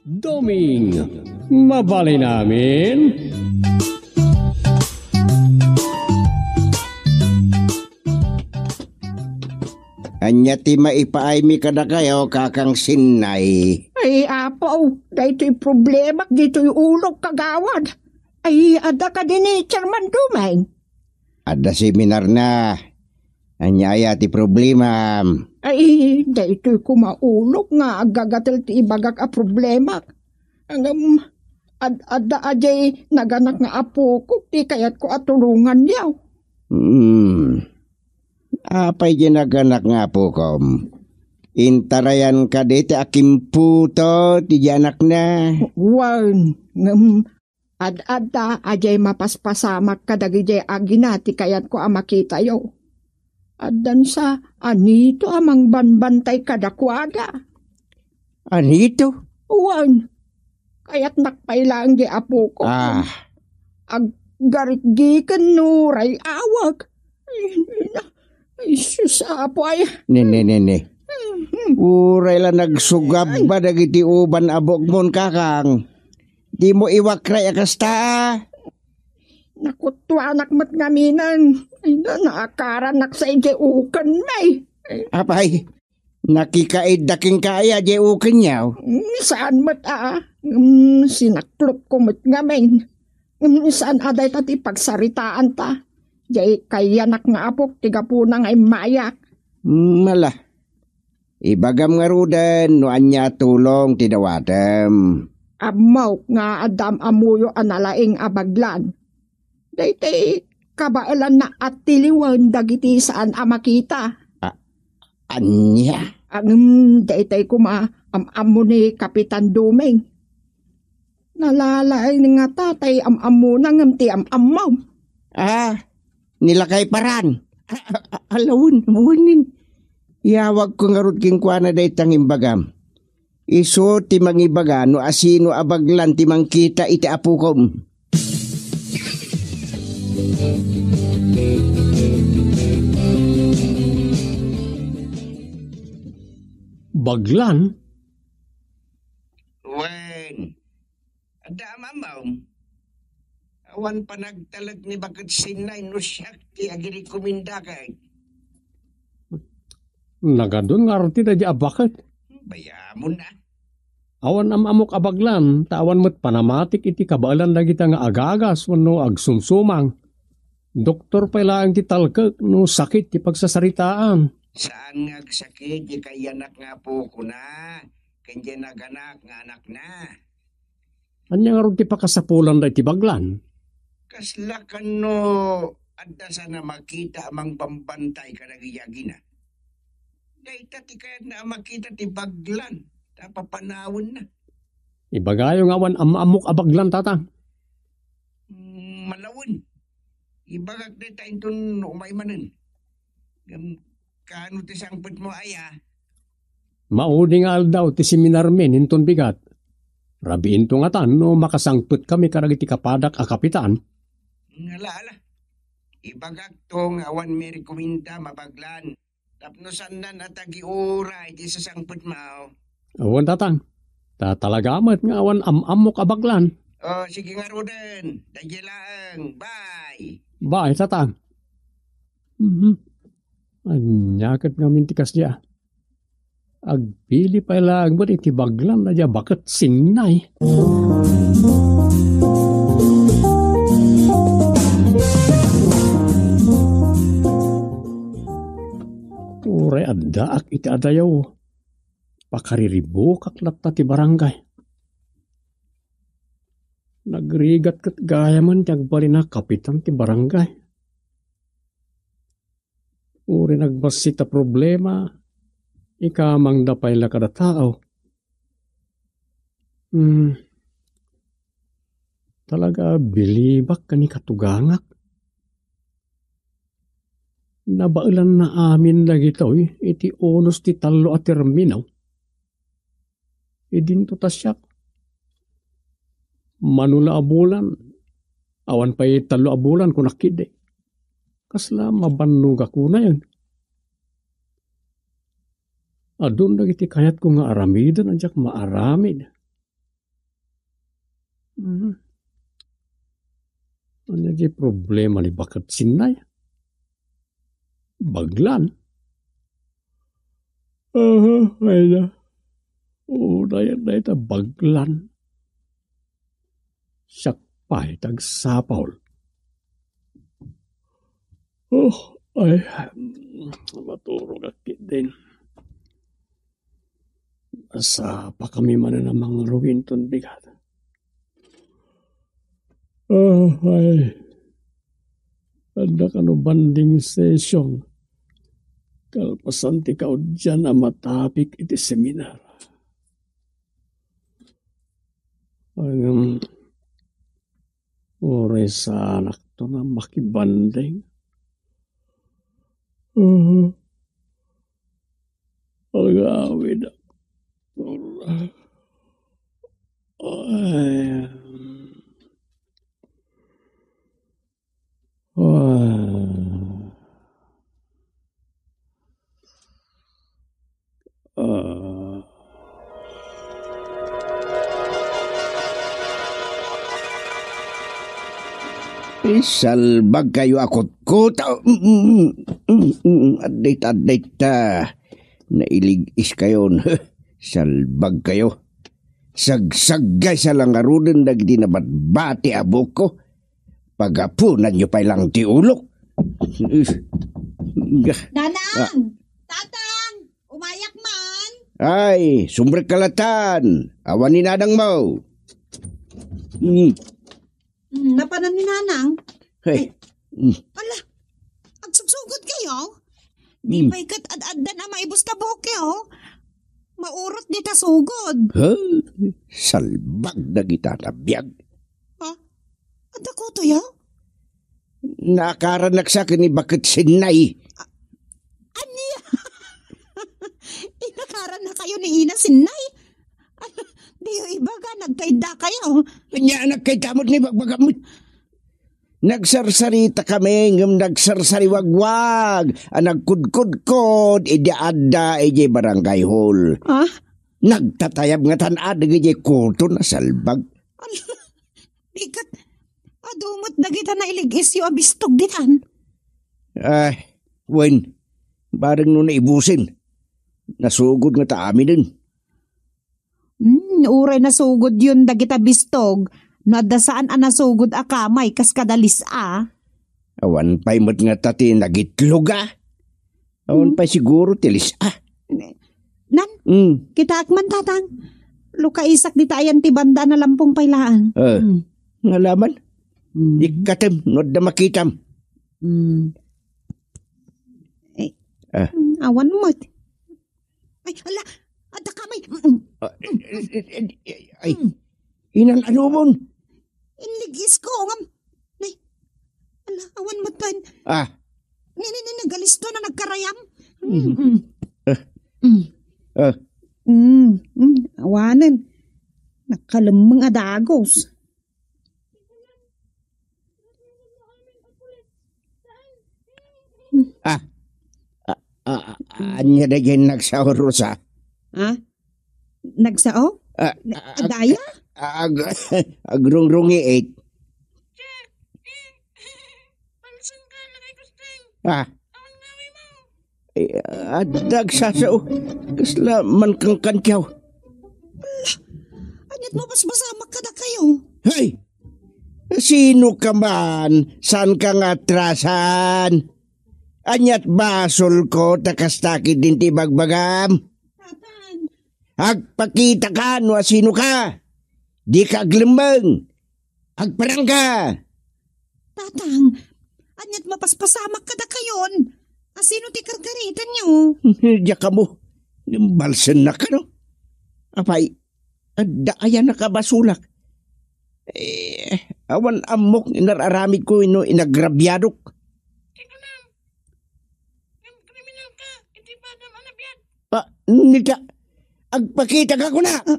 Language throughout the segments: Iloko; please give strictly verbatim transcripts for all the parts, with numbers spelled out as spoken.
Doming, mabalin amin? Ania ti maipaaymi kadakayo, Kakang Sinnay? Ay, Apo, daytoy problemak ditoy ulok, kagawad. Ay, adda kadi ni Chairman Doming? Adda seminarna. Ania aya ti problemam? Ay, daytoy koma ulok nga aggagatel ti ibagak a problemak. Ngem, ad-, adda adiay naganak nga apokok ti kayatko a tulonganyo. Hmm. Apay diay naganak nga apokom? Intarayan kadi ti akimputo ti diay anakna? Wen, ngem ad-adda adiay mapaspasamak kadagidiay agina ti kayatko a makitayo. Addansa, anito a mangbanbantay kadakuada? Anito? Wen, kayatnak pay laeng diay apoko. Ah. Aggarikgiken no uray awag. Ay, ay, Sus, Apo, ay. Nene, nene. Mhm. Uray la nagsugabba dagiti uban a bukmon, Kakang. Dimo iwakray a kasta. Nakuttuanak met ngaminen. Ay, na, naakaranak sa idiay uken, may. Apay, nakikaidda kenka aya diay ukenyo? Mm, saan met a. Mm, sinaklopko met ngamin. Mm, saan a dayta ti pagsaritaanta. Diay kayanak nga apok ti gapuna nga immayak. Mm, ala. Ibagam ngaruden no ania a tulong ti dawatem. Ammok nga adda am-ammoyo a nalaing a baglan. Daytoy kabaelanna a tiliwen dagiti saan a makita. A-, ania? Ngem daytoy koma am-ammo ni Kapitan Doming. Nalalaing ngata tay am-ammona ngem ti am-ammom. Ah, ni lakay paran. A-, a-, a-, ala wen, wen. Iyawagko ngarud kenkuana dayta nga imbagam. Isu ti mangibaga no asino a baglan ti mangkita iti apokom. Baglan? Wen, adda am-ammom. Awan panagtalek ni Baket Sinnay no siak ti agirekomenda ket. Nagadun nga artida di a baket. Bayamon a. Awan am-amok a baglan, ta awan met panamatik iti kabaelan dagita nga agagas wenno agsumsumang. Doktor pay laeng ti talkek no sakit ti pagsasaritaan. Saan nga agsakit ti kayanak nga apokona, ken diay naganak nga anakna. Ania ngarud ti pakasapulan daytoy baglan? Kasla kano adda saan a makita a mangbambantay kadagiti agina? Dayta ti kayatna a makita ti baglan, ta papanawenna. Ibagayo nga awan am-ammok a baglan, Tatang. Mm, malawen. Ibagak dayta inton umay manen. Ngem kano ti sangpetmo aya? Maudi nga aldaw ti seminarmin inton bigat. Rabiinto ngatan no makasangpetkami kadagiti kapadak a kapitan. Ala, ala. Ibagakto nga awan mi rekomenda a baglan. Tapno saannan a tagiuray ti sasangpetmo. Awan, Tatang. Ta talaga met nga awan am-ammok a baglan. O, sige ngaruden. Daydiay laeng. Bye. Bye, Tatang. Mhm. Ania ket ngamin ti kasdiay? Agpili pay laeng met iti baglan a diay Baket Sinnay. Uray addaak iti adayo, pakariribukak latta ti barangay. Nagrigat ket gayamen ti agbalin a kapitan ti barangay. Uray nagbassit a problema, ikamangda pay la kada tao. Hmm. Talaga, bilibak ken ikatugangak. Nabaelanna amin dagitoy iti unos ti tallo a termino. Idinto ta siak. Mano la a bulan, awan pay tallo a bulan kunak ketdi. Kasla mabannogak unayen. Adun dagiti kayatko nga aramiden a diak maaramid. Mhm. Ania ti problema ni Baket Sinnay? Baglan? Aha, ay na. Unay, unay ta baglan. Siak pay ti agsapul. Oh, ay, maturogak ketdin. Nasapakami manen a mangrugi inton bigat. Ah, ay. Adda kano bonding session kalpasan ti kauddian a matapik iti seminar. Ngem, uray saanakto a makibonding. Ah, agawid. Ay. Ah. Ah. Isalbag kayo a kutkuto. Mm, mm, mm, mm, addit, addit, ah. Nailig-is kayon. Salbag kayo. Sagsaggaysa la ngaruden dagiti nabatbati a buokko. Pagapunanyo pay lang ti ulok. Nanang! Ah. Tatang! Umayak man! Ay, sumrekka latta. Awan ni nanangmo. Hmm. Hmm, napanan ni Nanang? Hey. Ay. Hmm. Ala, agsugsugod kayo? Di Hmm. pay ket ad-addan a maibus ta buokyo. Maurot dita sugod. Ha? Salbag dagita a biag. Ha? Adda kutoyo? Naakarannak sa ken ni Baket Sinnay. A-, ania? Inakaranna kayo ni Ina Sinnay? Diyo ibaga, nagkaidda kayo. Ania, nagkaidda met ni bagbagam? Nagsarsaritakami, ngem nagsarsariwagwag a nagkudkudkod idi adda idiay barangay hall. Ah? Nagtatayab ngatan a dagiti kuto a salbag. Ala, di ket, adu met dagita nailig-isyo a bistog ditan. Ay, wen, bareng no naibusen. Nasugod ngata aminen. Hmm, uray nasugodyon dagita bistog, no adda saan a nasugod a kamay kas kada lis-a. Awan pay met ngata ti nagitlog a. Awan Hmm. pay siguro ti lis-a. Nan, Hmm. kitaak man, Tatang. Lukaisak dita ayan ti banda a nalampong pay laeng. Eh, Hmm. nga laman? Hmm. Ikkatem, no adda makitam. Hmm. Eh, Ah. hmm, awan met. Ay, ala, adda kamay. Mm. Ah, eh, eh, eh, eh, eh, ay. Mm. Inan-anumon. Inligis ko, ngam. Nay, ala, awan met pay. Ah. Ni, ni, ni, nagalisto na nagkarayam. Mm. Mm. Ah. Mm. Ah. Mm, mm, awanen. Nakalemmeng a dagos. Ah. Ah, ah, ah, ania daydiay nagsao, Rosa? Ha? Nagsao? Ah, Na-, ah, adaya? Ah, ag-, agrungrungiit. Ah. Eh, adda agsasao. Kasla mankangkantiaw. Ania't mabasbasamak kadakayo? Hey! Sino ka man? Saan ka nga atrasan? Ania't basolko ta kasta ketdin ti ibagbagam? Tatang. Agpakita ka no asino ka. Di ka aglemmeng. Agparang ka! Tatang, ania't mapaspasamak kadakayon? Asino ti karkaritanyo? Diak ammo. Ngem balsennak, no? Apay, adda aya nakabasolak? Eh, awan ammok inar-aramidko wenno inagrabiadok. Ngem kriminal ka, iti bagam a nabiag. Ah, nita, agpakita ka kuna. Ah,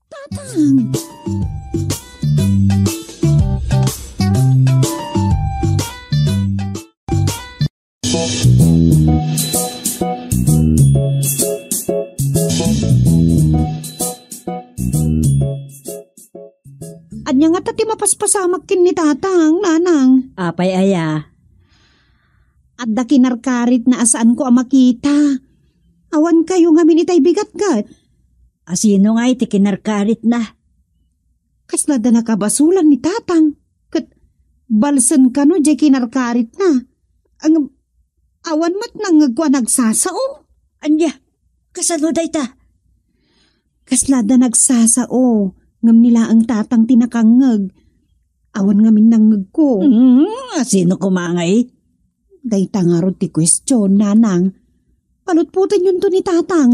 Tatang. Ania ngata ti mapaspasamak ken ni Tatang, Nanang? Apay aya? Adda kinarkaritna a saanko a makita. Awan kayo ngamin itay bigat ket. Asino ngay ti kinarkaritna? Kasla da nakabasolan ni Tatang. Ket balsen kano diay kinarkaritna. Ang awan met nangngegko a nagsasao. Ania? Kasano dayta? Kasla da nagsasao, ngem ni laeng Tatang ti nakangngeg. Awan ngamin nangngegko. Hmm, sino koma ngay? Dayta ngarud ti question, Nanang. Palutpotenyonto ni Tatang.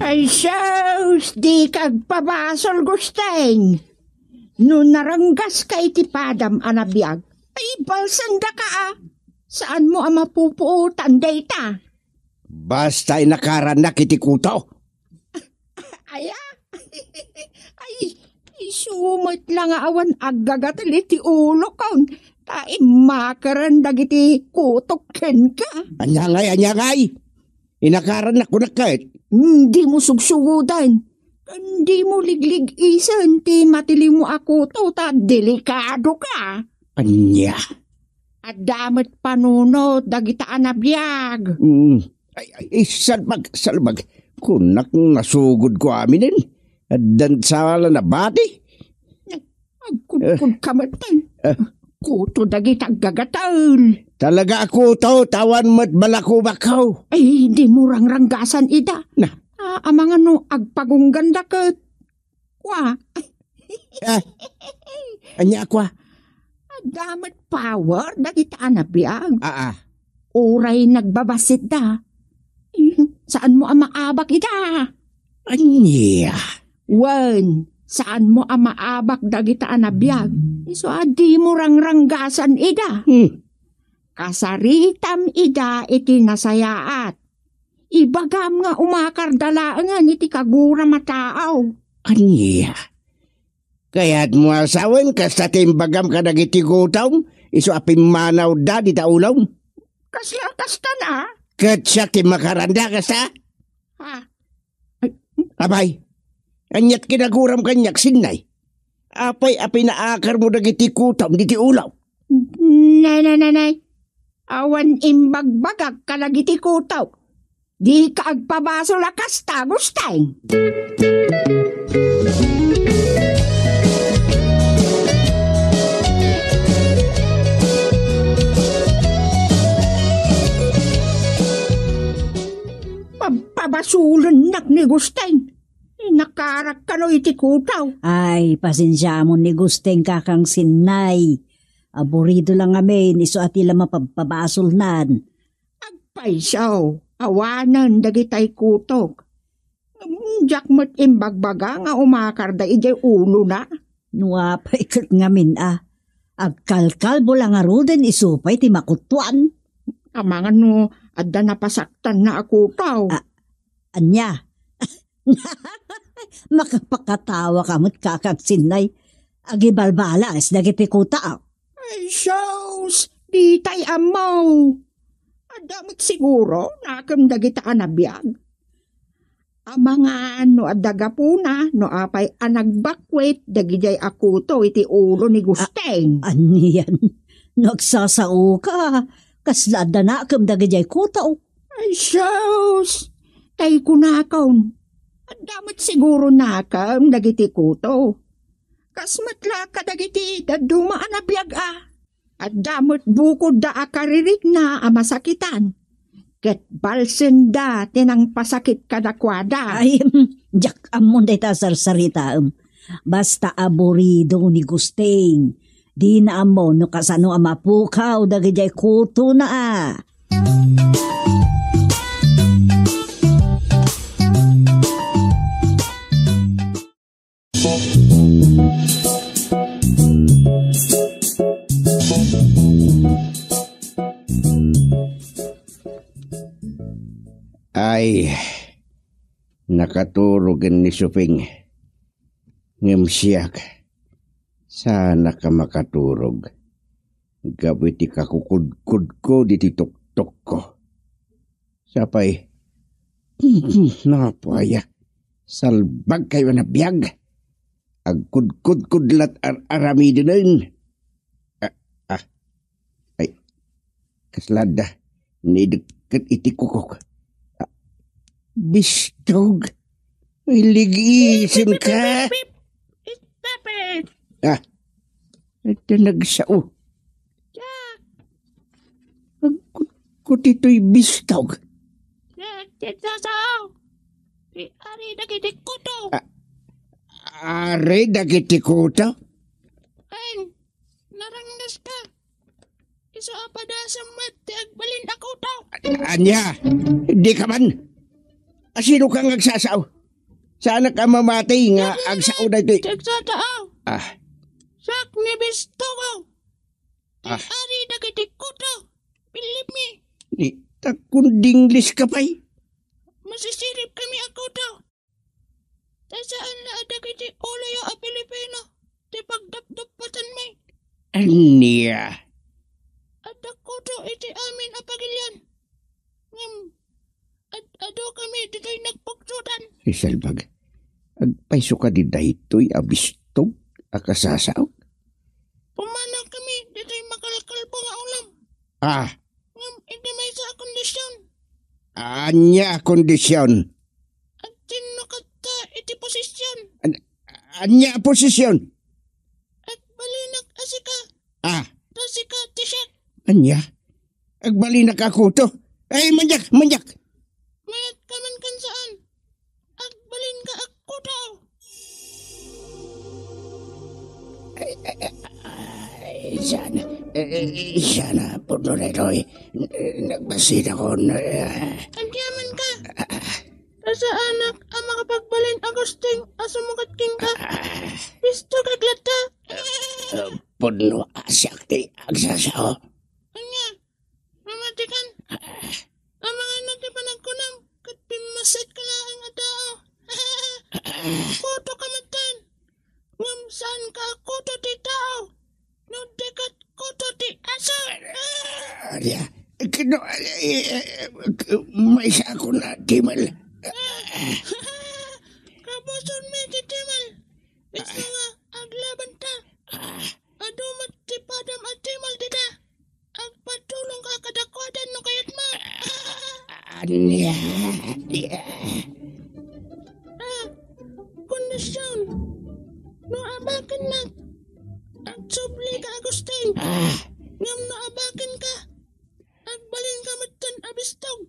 Ay, sus, di ka agpabasol, Gusteng. No naranggaska iti padam a nabiag, ay, balsendaka a. Saanmo a mapupuotan dayta. Basta inakarannak iti kuto. Aya? Ay, isu met la nga awan aggagatel iti ulokon, ta immakeren dagiti kutok kenka. Ania ngay, ania ngay? Inakarannak kunak ket. Dimo sugsugoden. Dimo liglig-isen ti matiliwmo a kuto ta delikadoka. Ania? Adda met panunot dagita a nabiag. Mm. Ay, ay, ay, salbag, salbag. Kunak nasugodko aminen. Addan sala nabati. Agkudkudka met. Ah. Kuto dagita aggagatel. Talaga a kuto, ta awan met balakubakko. Ay, dimo rangranggasan ida. Na. Ah, amangan no agpagungganda ket. Kua. Ah. Ania a kua? Adda met power dagita a nabiag. Ah, ah. Uray nagbabassit da. Saanmo a maabak ida. Ania? Wen, saanmo a maabak dagita a nabiag. Isu a dimo rangranggasan ida. Hmm. Kasaritam ida iti nasayaat. Ibagam nga umakarda laengen iti kaguram a tao. Ania? Kayatmo a sawen kasta ti imbagam kadagiti gutom, isu a pimmanawda dita ulom? Kasla kasta na? Ket siak ti makaranda kasta? Ha? Ay. Apay, aniat kinaguram kaniak, Sinnay? Apay a pinaakarmo dagiti kutom diti ulom? Nay, nay, nay, nay. Awan imbagbagak kadagiti kutok. Dika agpabasol a kasta, Gusteng. Pab-, pabasolennak ni Gusteng. Inakarak kano iti kutok. Ay, pasensiamon ni Gusteng, kakang Sinnay. Aburido la ngamin, isu a ti la mapabpabasolnan. Agpayso, awanen dagitay kutok. Ngem diak met imbagbaga nga umakarda idiay ulona. No apay ket ngamin a, agkalkalbo la ngaruden isu pay ti makutoan. Amangan no adda napasaktanna a kutok. A-, ania? Makapakatawa ka met, kakang Sinnay. Agibalbalas dagiti kutok. Ay, sus, ditay ammo. Adda met siguro nakem dagita a nabiag. Amangan no adda gapuna no apay a nagbakwit dagidiay a kuto iti ulo ni Gusteng. A-, anian? Nagsasaoka. Kasla adda nakem dagidiay kuto. Ay, sus! Tay kunakon, adda met siguro nakem dagiti kuto. Kas met la kadagiti dadduma a nabiag a. Adda met bukodda a karirikna a masakitan. Ket balsenda ti nangpasakit kadakuada. Ay, diak ammon dayta a sarsaritaem. Basta aburido ni Gusting. Dina ammo no kasano a mapukaw dagidiay kutona a. Ay, nakaturogen ni Suping. Ngem siak, saanak a makaturog gapu iti kakukudkudko diti tuktokko. Sapay, Napo aya. Salbag kayo a nabiag. Agkudkudkod lat ar-aramidenen. Ah, ah. Ay, kasla adda. Nidekket iti kukok. Ah, bistog. Ay, ligiisim ka. Pip, pip, pip, pip. Stop it. Ah, ito nagsao. Jack. Agkutkut ito'y bistog. Jack, ito sao. Ti ari dagiti kuto. Ah, ari dagiti kuto? Ay, narangnes ka. Isu a padasem met ti agbalin a kuto. Ania? Di ka man? Asino ka nga agsasao? Saanak a mamati nga agsao daytoy? Ti agsasao. Ah. Siak ni Bistogo. Ti Ah. ari dagiti kuto. Believe me. Ni, ta kun dinglis ka pay. Masisirib kami a kuto. Ta saan la a dagiti uloyo a Pilipino ti pagdapdappatan mi. Ania? Adda kuto iti amin a pagilian. Ngem, ad-ado kami ditoy nagpugtotan. Isalbag, agpayso ka di daytoy a bistog a kasasao? Pumanaw kami ditoy makalkalbo nga ulam. Ah. Ngem iti maysa a kondisyon. Ania a kondisyon? Agtinno kadta iti posisyon. An-, ania a posisyon? Agbalinak a sika. Ah. Ta sika ti siak. Ania? Agbalinak a kuto. Ay, maniak, maniak. Mayat ka man kan saan. Agbalinka a kuto. Ay, ay, ay, ay, sana, eh, eh, sana, pudno daytoy. Nagbasinakon, eh. Agyaman ka. Ta saanak a makapagbalin a gusting a sumukat kenka. Bisto ka, Glata. Ah, pudno a siak ti agsasao. Ania? Mamatikan. Amangan ti panagkunam, ket pimmaset ka laeng a tao. Kuto ka metten. Ngem saan ka a kuto ti tao. No di ket kuto ti aso. Aria, kano, eh, eh, eh, maysa ako na timal. Kabuson mi ti timal. Isu nga aglaban ta. Adu met ti padam a timal dita. Agpadulongka kadakuada no kayatmo. Ania? Ania? Ah, kondisyon. No abakennak, agsubli ka, Agustin. Ah. Ngem no abakenka, agbalinka metten a bistog.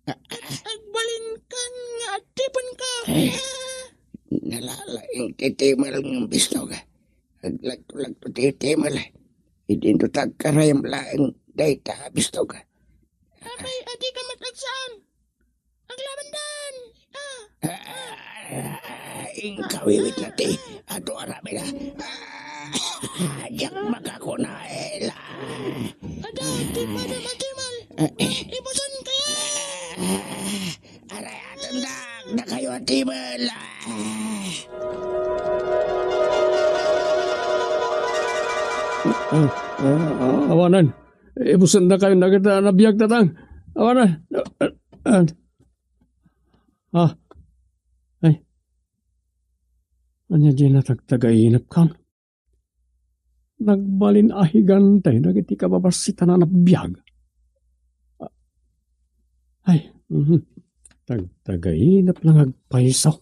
Ah. Ag-, agbalinkan nga adipenka. Ay, nalalaing ti timal nga bistog. Aglagto-lagto ti timal. Idinto ta agkarayam laeng dayta a bistog. Apay a dika met agsaan? Aglabandan! Ah! Ah, inkawiwit na ti adu aramid a. Ah, diak makakuna, Ela. Ada, ti padam a timal. Ah, eh. Ibusan kaya? Ah, aray, atendak, dakayo a timal. Ah. Ah, ah, ah, awanan. Ibusendakayon dagiti nabiag, Tatang. Awanan. Ah, ah, ah. Ay. Ania diay natagtagainepkan? Nagbalin a higante dagiti kababassitan a nabiag. Ay, mhm. Tagtagainep lang agpayso.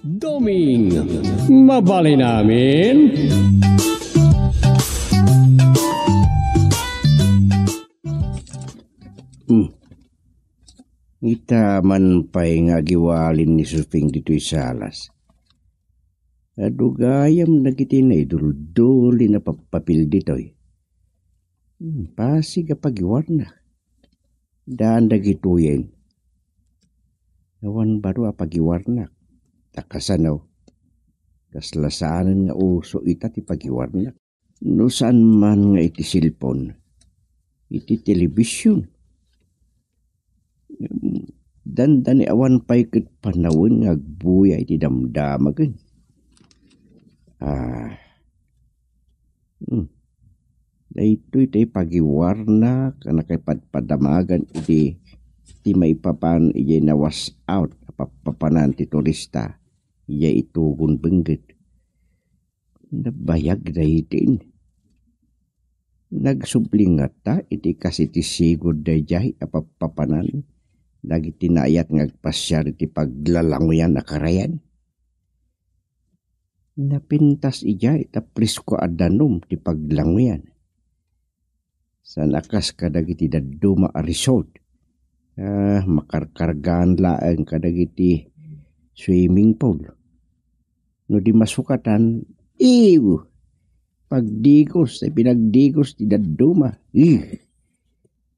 Doming, mabalin amin. Hmm. Ita man pay nga agiwalin ni Suping ditoy salas. Adu gayam dagiti naidulduli a pappapil ditoy. Hmm, pasig a pagiwarnak. Daan dagitoyen. Awan baro a pagiwarnak. Ta kasano? Kasla saanen nga uso ita ti pagiwarnak. No saan man nga iti cellphone, iti television. Dandani awan pay ket panawen nga agbuya iti damdamagen. Ah. Hmm. Daytoy tay pagiwarnak a nakipadpadamagan idi ti maipapan idiay na-wash out a pappapanan ti turista idiay Itugon Benguet. Nabayag daydiay. Nagsubli ngata iti kas iti sigud daydiay a pappapanan dagiti naayat nga agpasiar iti paglalanguyan a karayan. Napintas idiay ta presko a danum ti paglanguyan. Saan a kas kadagiti dadduma a resort, ah, makarkargaan laeng kadagiti swimming pool. No di masukatan, iw! Pagdigos, ay pinagdigos ti dadduma. Ih!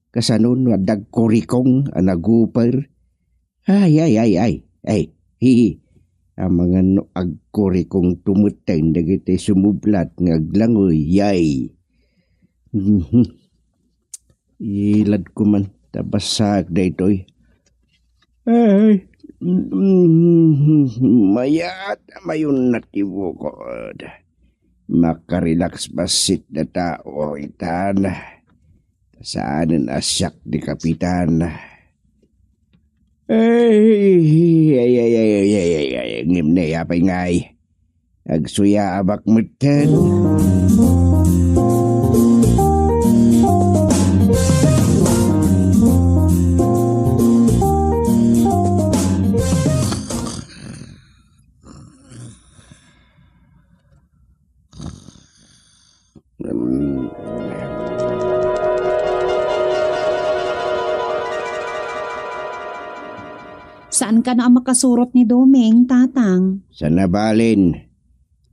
Kasano no adda agkurikong a naguper? Ay, ay, ay, ay, ay, hihi. Amangan no agkurikong tumeten dagiti sumublat nga aglangoy, yay. Mhm. Ilad ko man, ta basaak daytoy. Ay, mm, mayat, mayunat ti bukod. Makarelax bassit data, o itan. Saanen a siak ni Kapitan. Ay, ay, ay, ngem ni apay ngay. Agsuyaabak metten. Saan kano a makasurot ni Doming, Tatang? Saan a balen.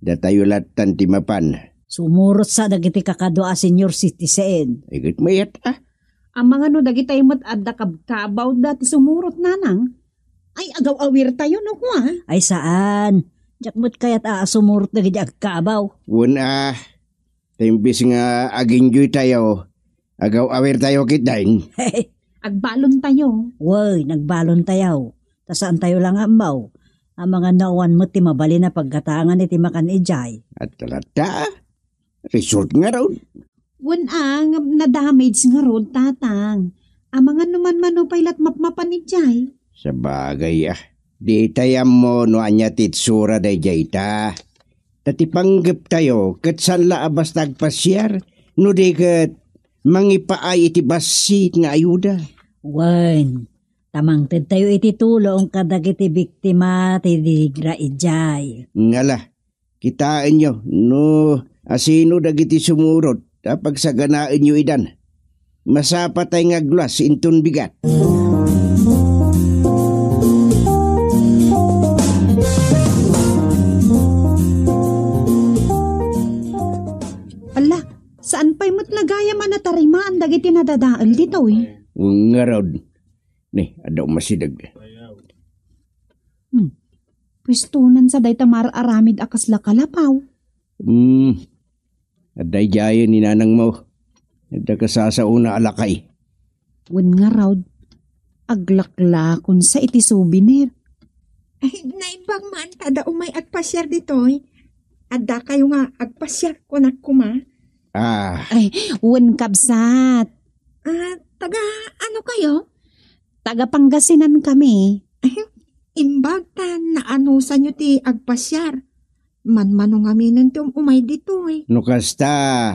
Datayo lattan ti mapan. Sumurot sa dagiti kakadua a senior citizen. Ay, ket mayat, ah. Amangan no dagitay met adda kabkabaw da ti sumurot, Nanang. Ay, agaw-awir tayo, no, kua? Ay, saan. Diak met kayat a sumurot dagiti agkabaw. Wen, ah. Ta imbes nga ag-enjoy tayo, agaw-awir tayo ketdin. Agbalon tayo. Wen, agbalon tayo. Ta saan tayo la nga ammo. Amangan no awan met ti mabalin a paggatangan iti makan idiay. At talaga, resort ngarud. Wen a, nga na-damage ngarud, Tatang. Amangan no manmano pay lat mapmapan idiay. Sabagay, ah. Ditay ammo no ania ti itsura daydiay ta. Ta ti panggep tayo, ket saan la a basta agpasiar, no di ket mangipaay iti bassit nga ayuda. Wen, ta mangted tayo iti tulong kadagiti biktima ti digra idiay. Ngala, kitaenyo no asino dagiti sumurot a pagsaganaenyo idan. Masapatay nga agluas inton bigat. Ala, saan pay met la gayam a natarimaan dagiti nadadael ditoy? Ngarud, ni, adda umasideg. Hmm. Pwestonan sa dayta mar-aramid a kasla kalapaw. Hmm. Adda idiayen ni nanangmo. Adda kasasaona a lakay. Wen ngarud, aglaklakon sa iti souvenir. Ay, naimbag man ta adda umay agpasiar ditoy. Adda kayo nga agpasiar, kunak koma. Ah. Ay, wen, kabsat. Ah, taga ano kayo? Taga Pangasinan kami. Ay, imbag ta naanusanyo ti agpasiar. Manmano ngaminen ti um-umay ditoy. No kasta,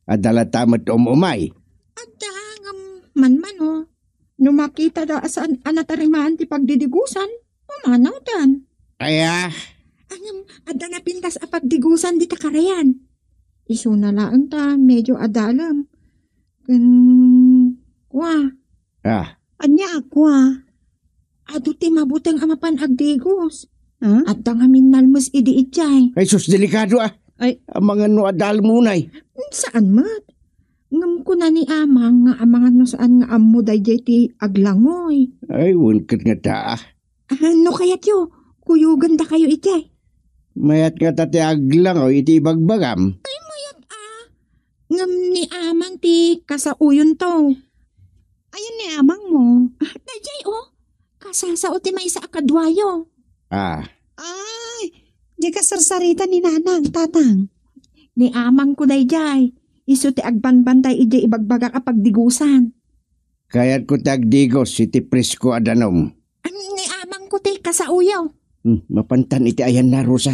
adda latta met um-umay. Adda ngem manmano. No makitada a saan a natarimaan ti pagdidigusan, pumanawdan. Aya? Ngem adda napintas a pagdigusan dita karayan. Isuna laeng ta medyo adalem. Ken, kua. Ah. Ania a kua? Adu ti mabuteng a mapan agdigos. Ah? Adda ngamin nalmes idi idiay. Ay, sus, delikado, ah. Ay. Amangan no adalem unay. Saan met? Ngem kuna ni Amang nga amangan no saan nga ammo daydiay ti aglangoy. Ay, wen ket ngata, ah. Ah, no kayatyo, kuyogandakayo idiay. Mayat ngata ti aglangoy iti ibagbagam. Ay, mayat, ah. Ngem ni Amang ti kasaoyonto. Ayan ni Amangmo? Ah, daydiay, oh. Kasasao ti maysa a kaduayo. Ah. Ay, di ka sarsarita ni Nanang, Tatang. Ni Amangko daydiay. Isu ti agbanbantay idiay ibagbagak a pagdigusan. Kayatko ti agdigos iti presko a danum. Am, ni amangko ti kasaoyo. Hmm, mapantan iti ayanna, Rosa.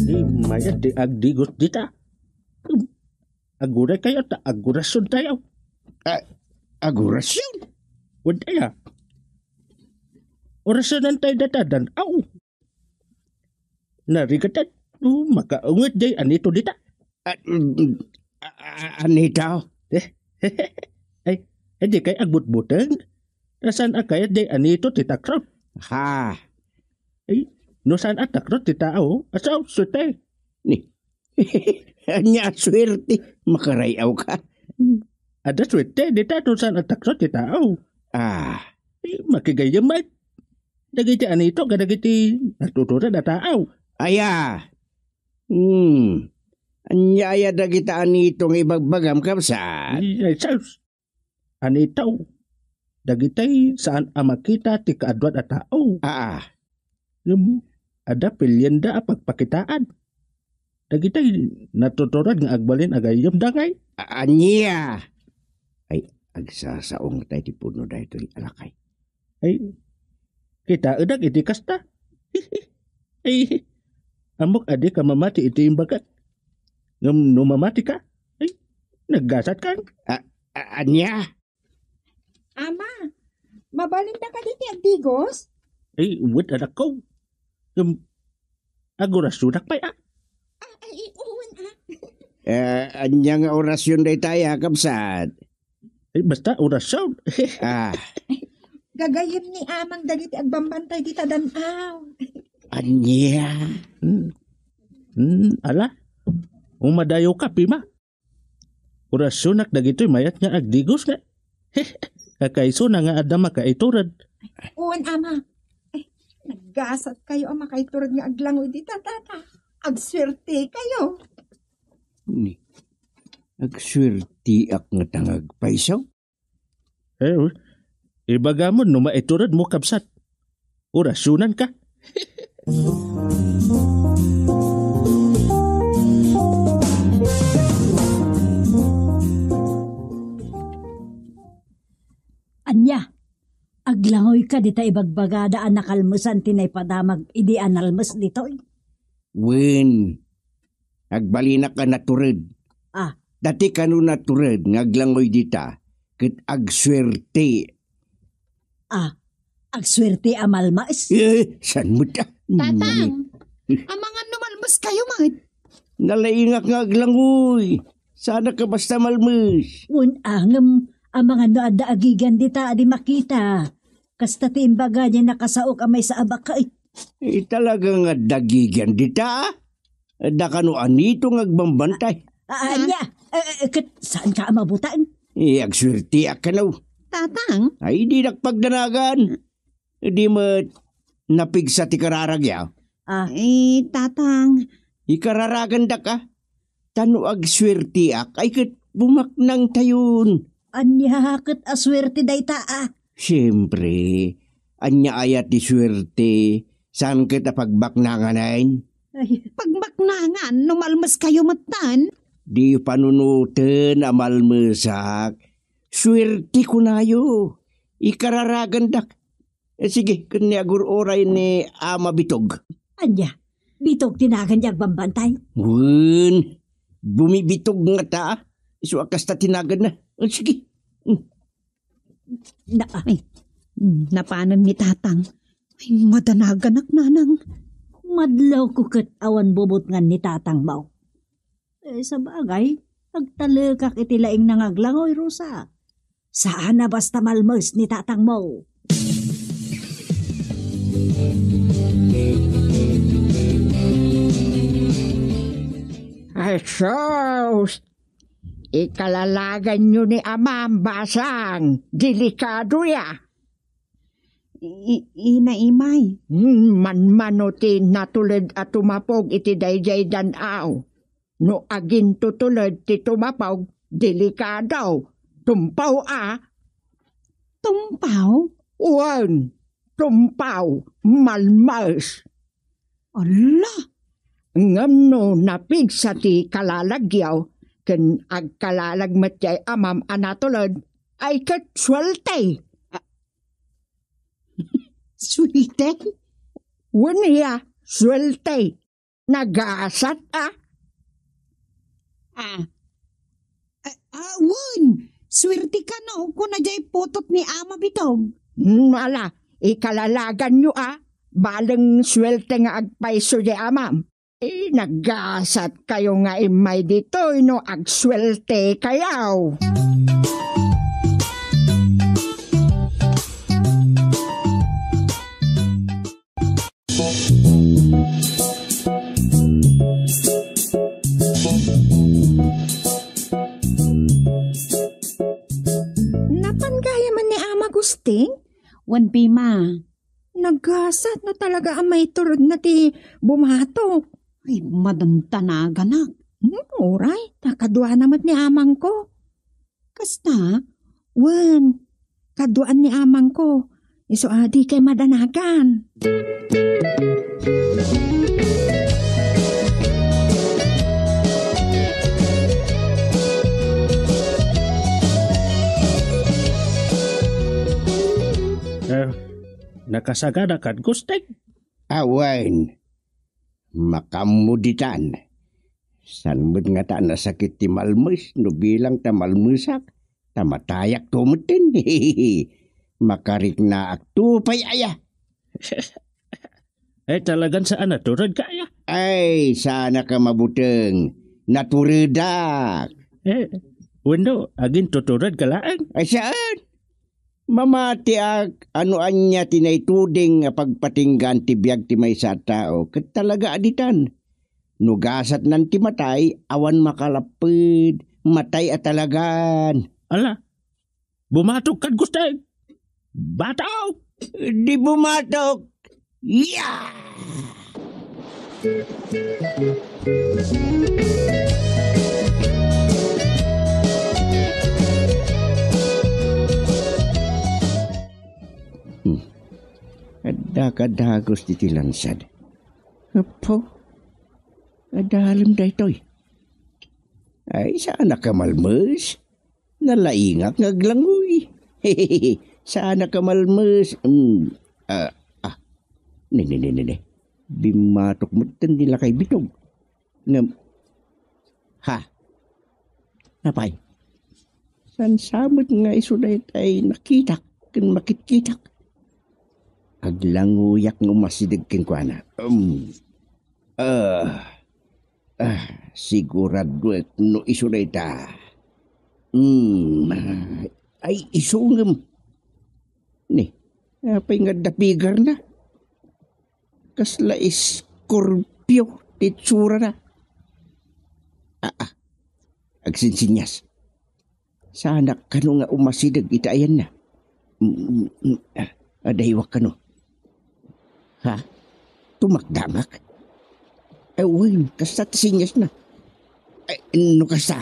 Di mayat ti agdigos dita. Aguray kayo ta agorasyontayo. A-, agorasyontayo? Wen aya. Orasyonantayo data dan-aw. Narigat, no, makaunget jay anito dita. A-, mm, a-, a-, anito? Ay, ay, di kay agbutbuteng. Saan a kayat jay anito ti takrot? Ha? Ay, no saan a takrot ti tao, asaw, suete. Ni, ania a suerte? Makaray-aw ka. Adda suerte, dita no saan a takrot ti tao. Ah. Eh, makigayyem met. Dagiti anito, kadagiti natutured a tao. Aya. Hmm. Ania aya dagiti anito nga ibagbagam, kabsat? Ay, ay, sus. Anito, dagitay saan a makita ti kaaduan a tao. Aa. Ngem adda pilienda a pagpakitaan. Dagitay natutured nga agbalin a gayyemda ngay. A-, ania? Ay, agsasaong tayo ti puno daytoy a lakay. Ay, kitaedak iti kasta. Ay, ammok a dika mamati iti imbagak. Ngem no mamati ka, ay, naggasat kan. A-, a-, ania? Ama, mabalin na kadi ti agdigos? Ay, wet, anakko. Ngem, agorasyonak pay, a. Ah, ay, uen, a. Eh, ania nga orasyon daytay, a, kabsat? Ay, basta orasyon. Ah. Gagayyem ni Amang dagiti agbambantay dita dan-aw. Ania? Hmm. Hmm, ala. Umadayo ka, Pima. Orasyonak dagitoy mayat nga agdigos nga. Kakaisuna nga adda makaitured. Uen, Ama. Ay, naggasat kayo a makaitured nga aglangoy dita, tata. Agsuerte kayo. Ni, agsuertiak nga tangag payso? Eh, ibagam no maituredmo, kabsat. Orasyonan ka. Ania, aglangoy ka dita ibagbagada a nakalmesan ti naipadamag idi a nalmes ditoy? Wen, agbalinak a natured. Ah. Dati kano natured nga aglangoy dita, ket agsuerte. Ah, agsuerte a malmaes? Eh, saan mo ta? Tatang, amangan no malmes kayo met? Nalaingak nga aglangoy. Saanak a basta malmes. Wen, a ngem, amangan no adda agigan dita a di makita. Kasta ti imbaga ni nakasaok a maysa a baket. Eh, talaga nga adda agigan dita? Adda kano anito nga agbambantay? Ah, ania? Eh, eh, ket saan ka a mabutang? Eh, agsuertiak kano. Tatang? Ay, dinak pagdanagan. Di met napigsa ti kararagyo? Ah. Eh, Tatang. Ikararagandak, a. Ta no agsuertiak, ay ket bumaknangtayon. Ania ket a suerte dayta, a? Siempre, ania aya ti suerte, saan ket a pagbaknanganen? Ay. Pagbaknangan no malmes kayo metten? Diyo panunoten a malmesak. Suerte kunayo. Ikararagandak. Eh, sige, ken ni agur-uray ni Ama Bitog. Ania? Bitog ti nagan ti agbambantay? Wen, bumibitog ngata. Isu a kasta ti naganna. Eh, sige. Hmm. Na, ay, mm, napanen ni Tatang. Ay, madanaganak, Nanang. Madlaw ko ket awan bubutngan ni Tatang mo. Eh, sabagay, agtalekak iti laing nangaglangoy, Rosa. Saan a basta malmes ni tatangmo. Ay, sus! Ikalalaganyo ni Amam, basang. Delikado ya. I-, ina Imay. Hmm, manmano ti natuled a tumapog iti daydiay dan-aw. No agintutuled ti tumapog, delikado. Tumpaw a. Tumpaw? Wen, tumpaw, malmes. Ala! Ngem no napigsa ti kalalagyo, ken agkalalag met ti amam a natuled, ay ket suelte. Suelte? Wen, iya, suelte. Nagasat a. Ah. Ah, ah, wen, suerte kano, kuna jay putot ni Ama Bitog. Hmm, ala, ikalalaganyo a, baleng suerte nga agpayso jay amam. Eh, nagasat kayo nga immay ditoy no agsuelte kayo. Napan gayam ni Ama Gusting? Wen, Bima. Nagasat no talaga a maiturod na ti bumatok. Ay, madantanaganak. Hmm, uray, ta kaduana met ni amangko. Kasta? Wen, kaduaan ni amangko. Isu a dikay madanagan. Eh, nakasagana kad Gusting? Awan. Makaammo ditan. Saan met ngata a nasakit ti malmes no bilang ta malmesak, ta matayakto metten. Makariknaakto pay aya. Ay, talagan saan a naturedka aya? Ay, saanaka mabuteng. Naturedak. Eh, wenno, agintuturedka laeng? Ay, saan? Mamatiak a no ania ti naituding a pagpatinggaan ti biag ti maysa a tao, ket talaga a ditan. No gasatnan ti matay, awan makalapped, matay a talagan. Ala, bumatok kad Gusting! Batok! Di bumatok! Ya! Hmm. Adda kadagus ditoy lansad. Apo, adalem daytoy. Ay, saan a kamalmes? Nalaingak nga aglangoy. Saan a kamalmes? Mm, ah, ah. Ne, ne, ne, ne, ne. Bimmatok metten ni lakay Bitog. Ngem, ha? Apay? Saan sa met nga isu daytay nakitak ken makitkitak? Aglangoyak nga umasideg kenkuana. Um, ah, Ah, siguraduek no isu dayta. Hmm, ay, isu ngem. Ni, apay nga adda pigarna? Kasla Scorpio ti itsurana. Ah, ah. Agsinsingas. Saanak kano nga umasideg iti ayanna. Mm, mm, mm. Ah, adaywak kano. Ha? Tumakdangak? Eh, wen, kasta ti sinyasna. Eh, no kasta,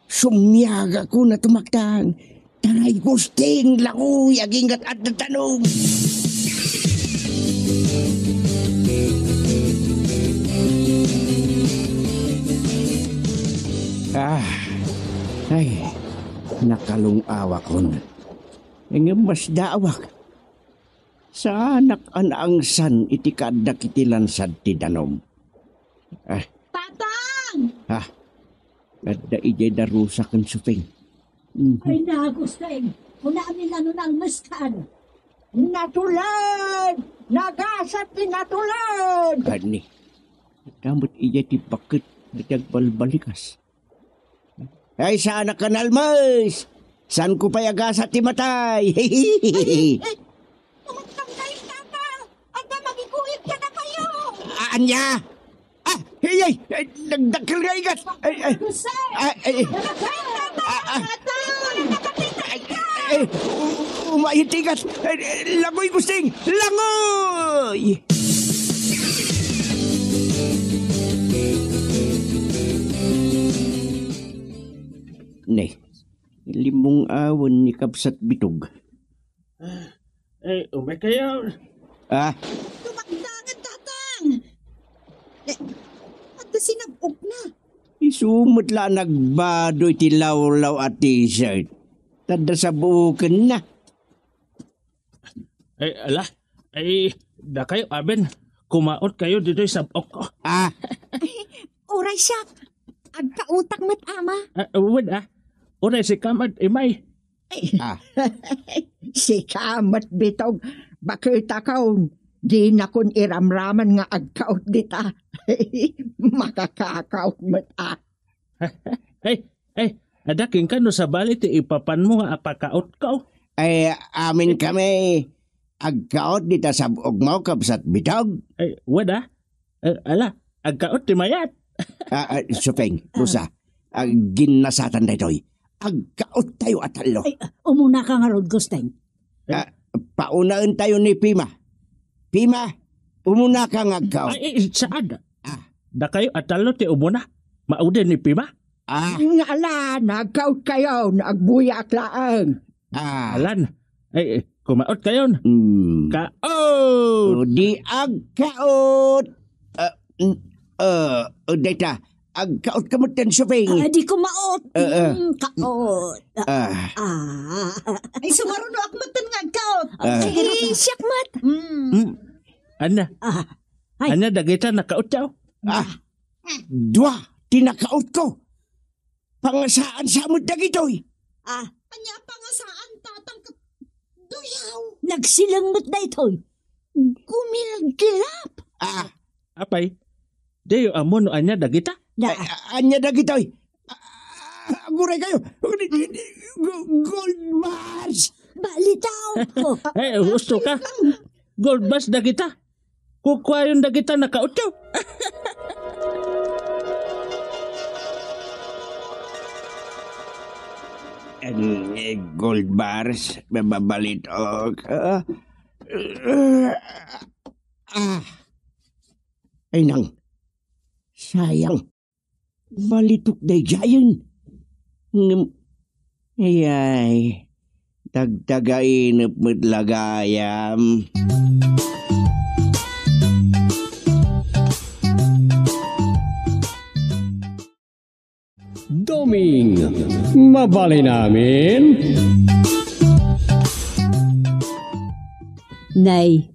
sumiagakon a tumakdang. Tay Gusting, langoy, aginggat adda danum. Ah, ay, nakalung-awakon. Ngem masdaawak. Saanak a naangsan iti kaaddak iti lansad ti danum. Ah. Tatang! Ah, adda idiay darusa ken suping. Mhm. Ay, nagusting! Kunami nano nalmeskan! Natuled! Nagasat ti natuled! Ani? Adda met idiay ti baket dagiti agbalbalikas. Ay, saanak a nalmes! Saanko pay agasat ti matay! Ay, ay, tumagtang kayo, Tata! Adda magikuyog kadakayo! Ah, ania? Ah, ay, ay, ay, nagdakkel nga igas! Ay, ay, Jose! Ay, ay, Tata! Ah, ah. Tata! Ay, ay, u-, umayit ti igas! Ay, langoy, Gusting! Langoy! Ne, limong-awen ni Kabsat Bitog. Eh, umay kayo. Ah? Tumakdangan, Tatang! Eh, adda sinab-ok na. Isu met la nagbado iti lawlaw a t-shirt. Tadda sabuken na. Ay, ala. Ay, dakayo, aben. Kumaot kayo ditoy sab-ok ko. Ah. Ay, uray siak. Agkaotak met, ama. Ah, wen, ah. Uray sika met, imay. Ah. Sika met, Bitog. Baket akon, dinakon iramraman nga agkaot dita. Makakakaot met, ah. Ay, ay, adda kenka no sabali ti ipapanmo nga apakaotko. Ay, amin kami. Agkaot dita sab-okmo, Kabsat Bitog. Ay, wada. Eh, ala, agkaot ti mayat. Ah, ah, Suping, Rosa, ah, ginnasatan daytoy. Agkaot tayo a tallo. Ay, ah, umuna ka ngarud, Gusteng. Ah, paunaen tayo ni Pima. Pima, umuna ka nga agkaot. Ay, eh, saan? Ah. Dakayo a tallo ti umuna. Maudi ni Pima. Ah. Nga ala, nagkaot kayo, nagbuyaak laeng. Ah. Alan. Ay, eh, kumaot kayon. Mm. Kaot! O, di agkaot. Ah, mm, ah, o, dayta. Agkaot ka met ten, Suping. Ah, di kumaot. Eh, eh. Mm, kaot. Ah. Ah. Ay, sumaruno ak met ten nga agkaot. Ah. Ay, siak met. Mm. Mm. Ania? Ah. Ay. Ania dagita nakaot yaw? Ah. Dua ti nakaot ko. Pangasaan sa met dagitoy. Ah. Ania pangasaan, Tatang, ket duyaw? Nagsileng met daytoy. Gumilgilap. Ah. Apay, diyo ammo no ania dagita? Na- Ay, a-, ania dagitoy? Ah, aguray kayo. Go-, gold bars. Balitaw. Eh, gusto ka? Gold bars dagita. Kukuayon dagita nakautyo. Ang, eh, gold bars, mababalit, oh. Ah, ah. Ay, nang, sayang. Balitok daydiayen. Ngem, ayay, tagtagainep met la gayam. Doming, mabalin amin? Nay,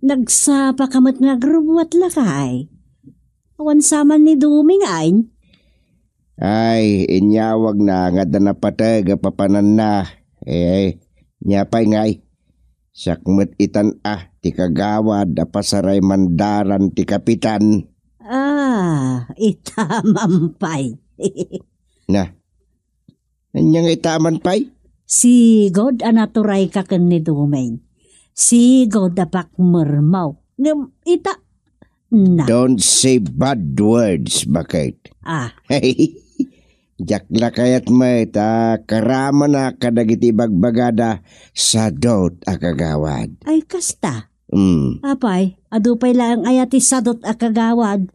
nagsapa ka met nga agrubbuat lakay. Awan saman ni Doming, ay? Ay, inyawagna nga adda napateg a papananna. Eh, nia pay ngay? Siak met itan a ti kagawad a pasaray mandaran ti kapitan. Ah, itaman pay. Na, ania nga itaman pay? Sigud a naturayka ken ni Doming. Sigud a pakmermaw. Ngem ita, na. Don't say bad words, baket. Ah. Diak la kayat met a karamanak kadagiti ibagbagada sadot a kagawad. Ay, kasta. Mm. Apay, adu pay laeng aya ti sadot a kagawad.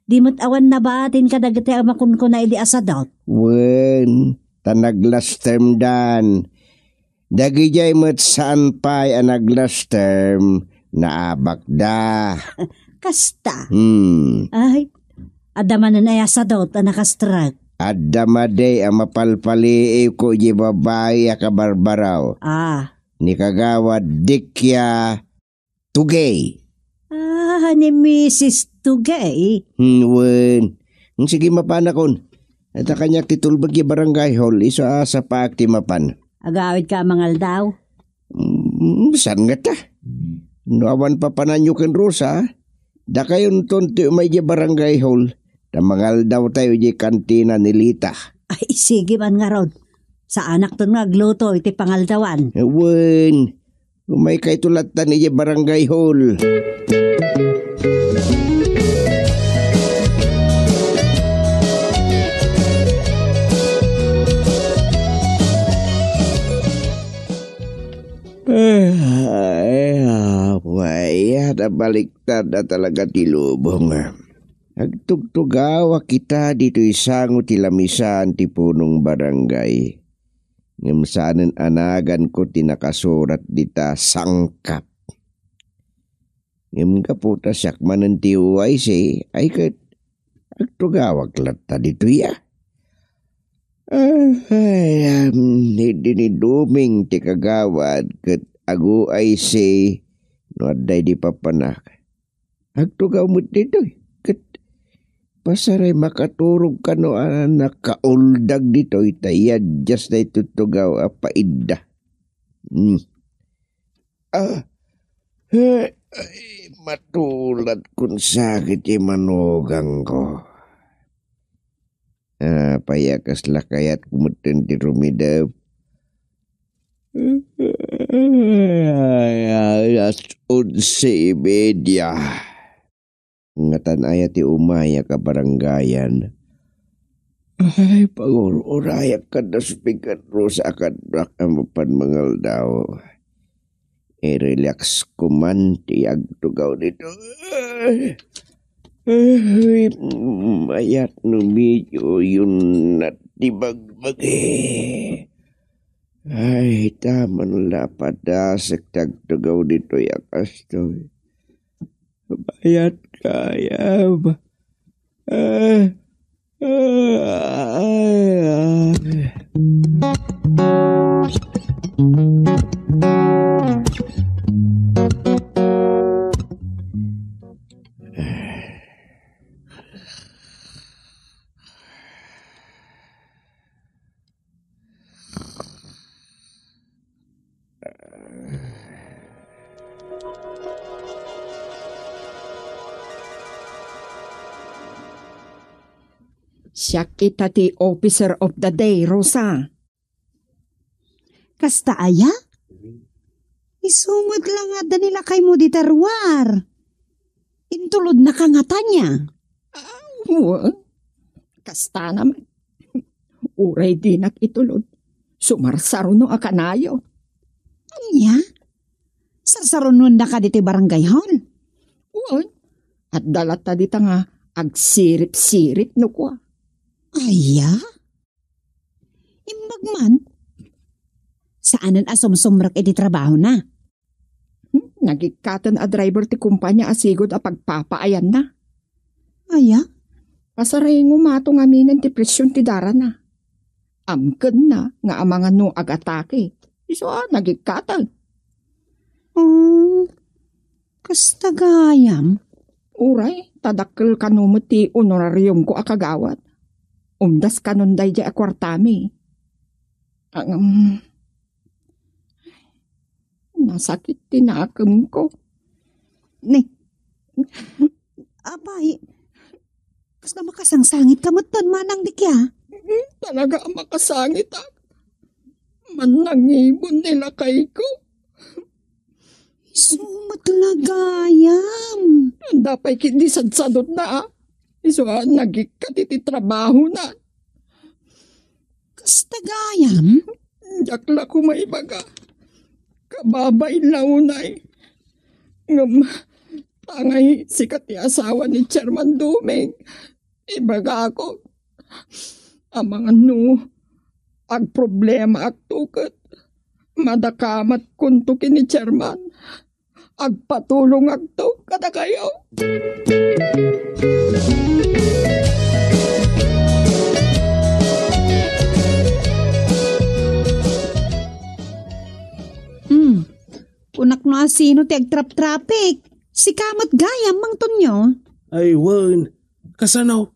Di met awan nabatin kadagiti a makunkuna idi a sadot. Wen, ta naglastermdan. Dagidiay met saan pay a naglasterm, naabakda. Kasta. Hmm. Ay, adda manen aya sadot a nakastrek? Adda madi a mapalpaliiwko idiay babai a kabarbaraw. Ah. Ni Kagawad Dikia Tugay. Ah, ni Misis Tugay? Hmm, wen. Hmm, sige, mapanakon. Ita kaniak ti tulbek ti barangay hall, isu a sapaak ti mapan. Agawidka a mangaldaw? Hmm, saan ngata? No awan papananyo ken Rosa, dakayonton ti umay di barangay hall, ta mangaldaw tayo di kantina ni Lita. Ay, sige man ngarud. Saanakton nga agluto iti pangaldawan. Wen, umaykayto lattan idiay barangay hall. Ay, apay, nabaliktad na talaga ti lubong. Agtugtugawak ita ditoy sango ti lamisaan ti punong barangay. Ngem saanen a naganko ti nakasurat dita sangkap. Ngem gapu ta siak manen ti O I C, ay ket agtugawak latta ditoy a. Ay, am, idi ni Duming ti kagawad ket ag-O I C no adda idi papanak. Agtugaw met ditoy, ket pasaray makaturog kano a nakauldag ditoy ta iaddas daytoy tugaw a paidda. Hmm. Ah, eh, ay, matulat kun sakit ti manugangko. Ah, pay a kasla kayatko metten ti rumidep. Ay, ay, alas onse y media. Ngatan aya ti umay a kabarangayan? Ay, pangur-urayak kada speaker, Rosa, a kaduak a mapan mangaldaw. I-relax ko man ti agtugaw dito. Ay, mayat no medyo yun na ti bagbagi. Ay, taman la padasek ti agtugaw ditoy a kastoy. Mayat gayam. Ah, ah, ah, ah. Siak ita ti officer of the day, Rosa. Kasta aya? Isu met la nga adda ni lakaymo dita ruar. Intulodnaka ngata aya? Ah, wen. Kastana met. Uray dinak itulod, sumarsaruno a kanayon. Ania? Sarsarunoendaka ditoy barangay hall? Wen. Adda latta dita nga agsirip-sirip no kua. Aya? Imbag man. Saanen a sumsumrek iti trabahona. Hmm, nagikkaten a driver ti kumpanya a sigud a pagpapaayanna. Aya? Pasaray ngumato ngaminen ti presion ti darana. Amkenna nga amangan no agatake. Isu a nagikkaten. Hmm, kasta gayam? Uray, ta dakkel kano met ti honorariumko a kagawad. Umdas kanon daydiay a kuartami. Ang, nasakit ti nakemko. Ni, apay, kasla makasangsangitka metten manang dikya? Talaga a makasangitak. Mannangibon ni lakayko. Isu met la gayam. Anda pay ket di sadsadutna, a? Isu a nagikkat iti trabahona. Kasta gayam? Diak la koma ibaga. Kababain la unay. Ngem, tangay sika ti asawa ni Chairman Duming. Ibagakon, amangan no agproblemaakto ket madakamatkonto ken ni Chairman. Agpatulongakto kadakayo. Hmm. Kunak no asino ti agtraptrapik. Sika met gayam, Mang Tonyo. Ay, wen. Kasano?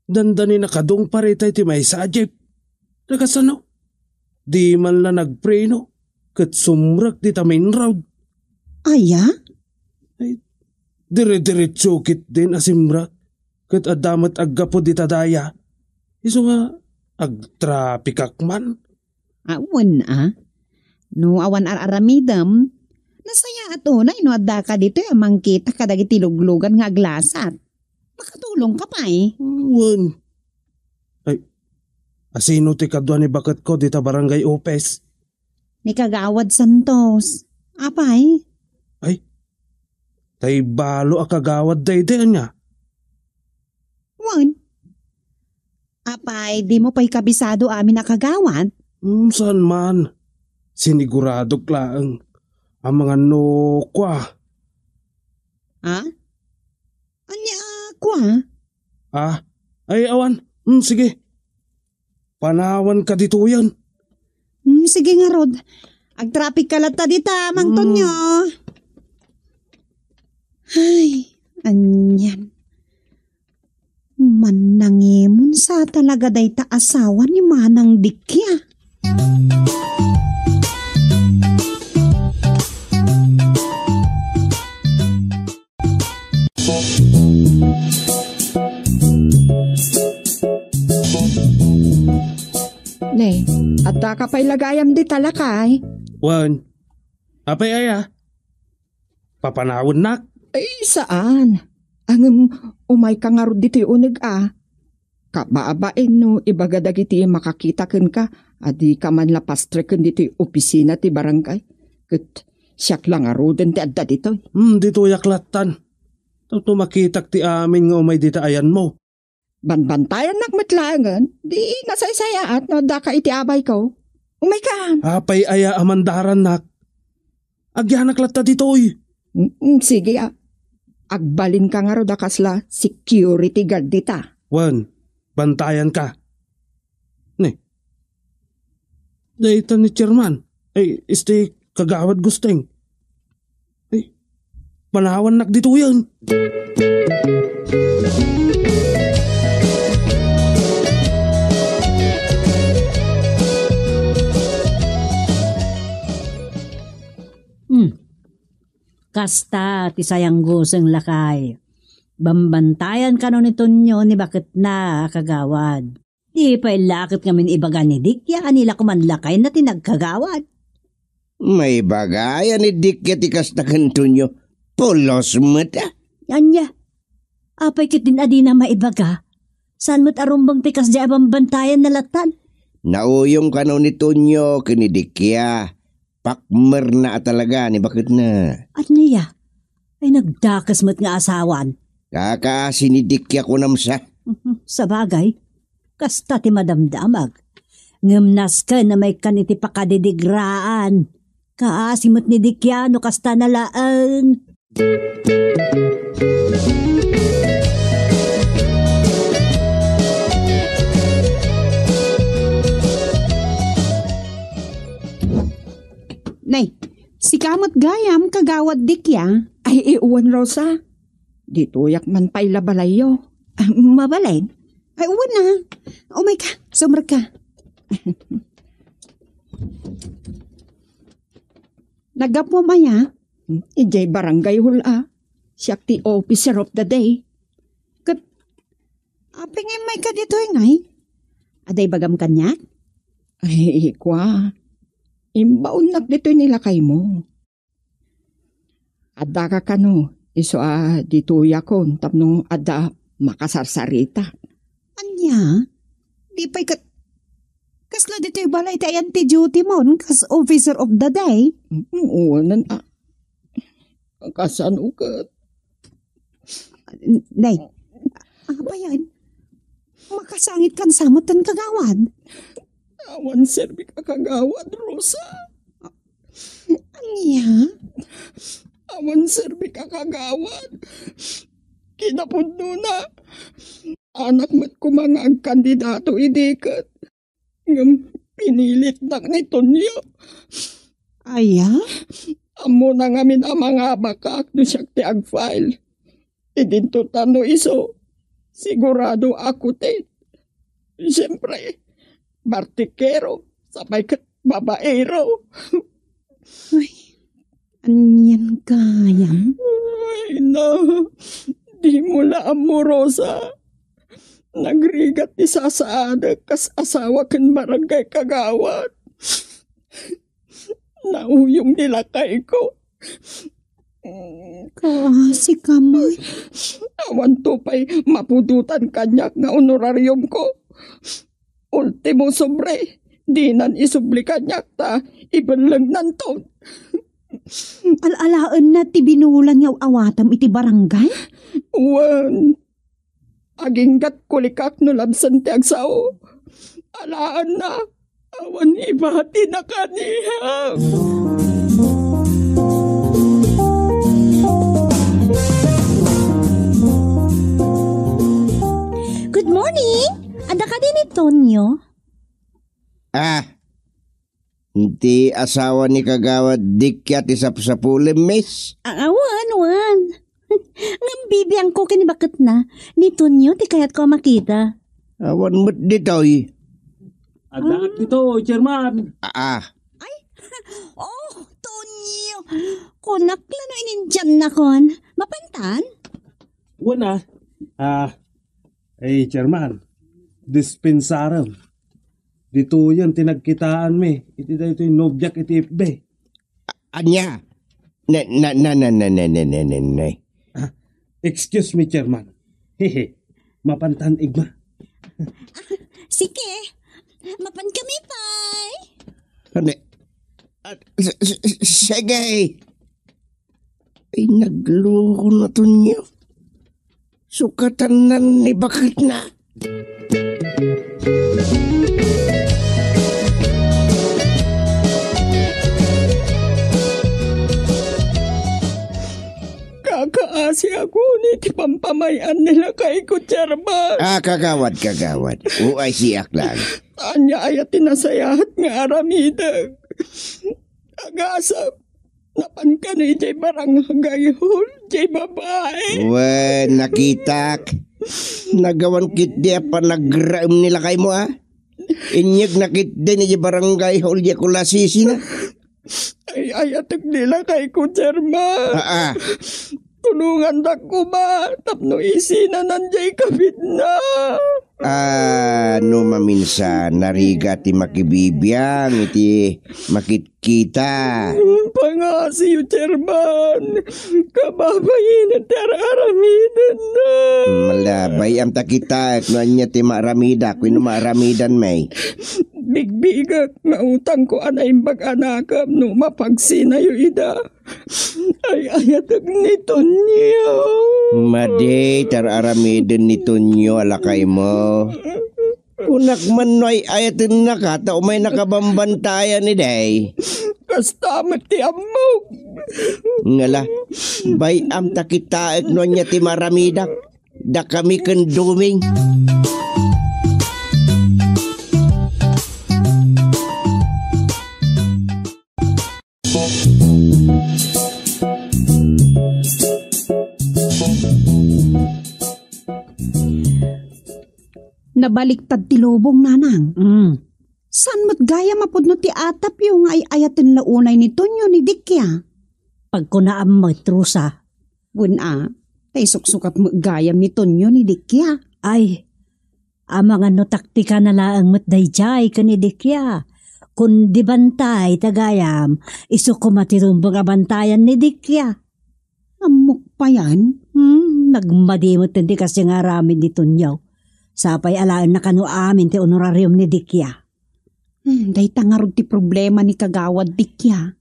Dandani nakadungpar itay ti maysa a jeep. Nakasano? Di man la nagpreno, ket sumrek dita main road. Aya? Ay, dire-diretso ketdin a simrek, ket adda met aggapu dita daya. Isu nga, agtrapikak man. Awan a. No awan ar-aramidem, nasayaat unay no addaka ditoy a mangkita kadagiti luglugan nga aglasat. Makatulongka pay. Wen. Ay, asino ti kadua ni baketko dita barangay office? Ni Kagawad Santos. Apay? Ay, tay balo a kagawad daydi ania? Wen, apay, dimo pay kabisado amin a kagawad? Hmm, saan man. Siniguradok laeng a mangannok kua. Ha? Ania a kua? Ah, ay, awan. Hmm, sige. Panawanka ditoyen. Hmm, sige ngarud. Agtrapikka latta dita, Mang Hmm. Tonyo. Ay, anian. Mannangimonsa talaga dayta asawa ni Manang Dikia. Ne, addaka pay la gayam dita, lakay? Wen, apay aya? Papanawennak? Ay, saan. Ngem umayka ngarud ditoy uneg a. Kababain no ibaga dagiti makakita kenka a dika man la pastreken ditoy opisina ti barangay. Ket siak la ngaruden ti adda ditoy. Hmm, ditoyak lattan. Tapno makitak ti amin nga umay dita ayanmo. Banbantayannak met laengen, di nasaysayaat no addaka iti abayko. Umaykan. Apay aya a mandarannak? Agyanak latta ditoy. Mm, mm, sige, a. Agbalinka ngarud a kasla security guard dita. Wen, bantayanka. Ne. Dayta ni Chairman. Ay, este, Kagawad Gusteng. Ay, panawannak ditoyen. Hmm. Kasta ti sayang guseng, lakay. Bambantayan kano ni Tonyo ni baketna a kagawad. Di pay la ket ngamin ibaga ni Dikia a ni la koman lakayna ti nagkagawad. Maibaga aya ni Dikia ti kasta ken Tonyo? Pulos met, a. Ania? Apay ket din a dina maibaga? Saan met a rumbeng ti kasdiay a bambantayanna lattan? Nauyong kano ni Tonyo ken ni Dikia. Pakmerna a talaga ni baketna. Ania? Ay, nagdakes met nga asawan. Kakaasi ni Dikia kunam sa. Mhm, sabagay, kasta ti madamdamag. Ngem nasken a maikkan iti pakadidigraan. Kaasi met ni Dikia no kasta na laeng. Nay, sika met gayam, Kagawad Dikia? Ay, i-, wen, Rosa. Ditoyak man pay la balayyo. Ah, mabalin? Ay, wen a. Umayka, sumrekka. Naggapuam aya? Idiay barangay hall a. Siak ti officer of the day. Ket apay nga immayka ditoy, ngay? Adda ibagam kaniak? Ay, kua. Imbaonnak ditoy ni lakaymo. Addaka kano, isu a ditoyakon tapno adda makasarsarita. Ania? Di pay ket kasla ditoy balay ti ayan ti duty mon kas officer of the day? Mm, wen a. Kasano ket? Nay, apayan? Makasangit kan samot tan kagawad. Awan serbik a kagawad, Rosa. Ania? Awan serbik a kagawad. Kinapudnona, anak met koma nga agkandidato idi ket. Ngem pinilitnak ni Tonyo. Aya? Ammona ngamin a mangabakak no siak ti agfile. Idinto ta no isu, sigurado a kutit. Siempre, bartikero, sapay ket babaero. Ay, anian gayam? Ay, na, di mo la ammo, Rosa. Nagrigat ti sasaadek kas asawa ken barangay kagawad. Nauyong ni lakayko. Kaasi ka man. Awanto pay mapudotan kaniak nga honorariumko. Ultimo sobre, dinan isubli kaniak ta ibenlengnanton. Al-alaenna ti binulan nga awatam iti barangay? Wen. Aginggat kulikak no labsen ti agsao. Alaenna, awan ibatina kaniak. Good morning! Adda kadi ni Tonyo? Ah, ti asawa ni Kagawad Dikia ti sapsapulem, miss? A-, awan, wen. Ngem bibiangko ken ni baketna, ni Tonyo ti kayatko a makita. Awan met ditoy. Adda ditoy, Chairman. Ah, ah. Ay, oh, Tonyo. Kunak la no inindiannakon. Mapantan? Wen a. Ah, ay, Chairman. Dispensarem. Ditoyen ti nagkitaanmi iti daytoy nobiak iti F B. Ania? Na, na, na, na, na, na, na, na, na, na. Ah, excuse me, Chairman. Hehe. Mapantan, Igma. Sige. Mapan kami, pay. Ano? Ah, s-, s-, s-, sige. Ay, nagloko na Tonyo. Sukatan nan ni baketna. Kakaasiak iti pampamay-an ni lakayko, Chairman. Ah, kagawad, kagawad. Uay siak lang. Ania aya ti nasayaat nga aramidek? Agasem, napan kano idiay barangay hall, diay babai. Wen, nakitak. Nagawan ketdi a panagraem ni lakaymo, a? Inyegna ketdin idiay barangay hall, diay kulasisina. Ay, ayatek ni lakayko, Chairman. Aa. Tulongandak koma tapno isinanan diay kabitna. Ah, no maminsan, narigat ti makibibiang iti makitkita. Hmm, pangngasiyo, Chairman. Kababain ti ar-aramidenna. Malabay, am ta kitaek no ania ti maaramidak wenno maaramidanmi. Bigbigek nga utangko a naimbag a nakem no mapagsinayo ida. Ay, ayatek ni Tonyo. Madi, ti ar-aramiden ni Tonyo a lakaymo. Kunak man no ay-ayatennaka ta umaynaka bambantayan idi. Kasta met ti ammok. Ngala, bay-am ta kitaek no ania ti maaramidak. Dakami ken Doming. Nabaliktad ti lubong, nanang. Mm. Saan met gayam a pudno ti atapyo nga ay-ayaten la unay ni Tonyo ni Dikia? Pagkunaam met, Rosa. Wen a, ta isuksukap met gayam ni Tonyo ni Dikia. Ay, amangan no taktikana laeng met daydiay ken ni Dikia. Kun di bantay ta gayam, isu koma ti rumbeng a bantayan ni Dikia. Ammok payan? Hmm, nagmadi met ti kasi nga aramid ni Tonyo. Sapay alaenna kano amin ti honorarium ni Dikia. Hmm, dayta ngarud ti problema ni Kagawad Dikia.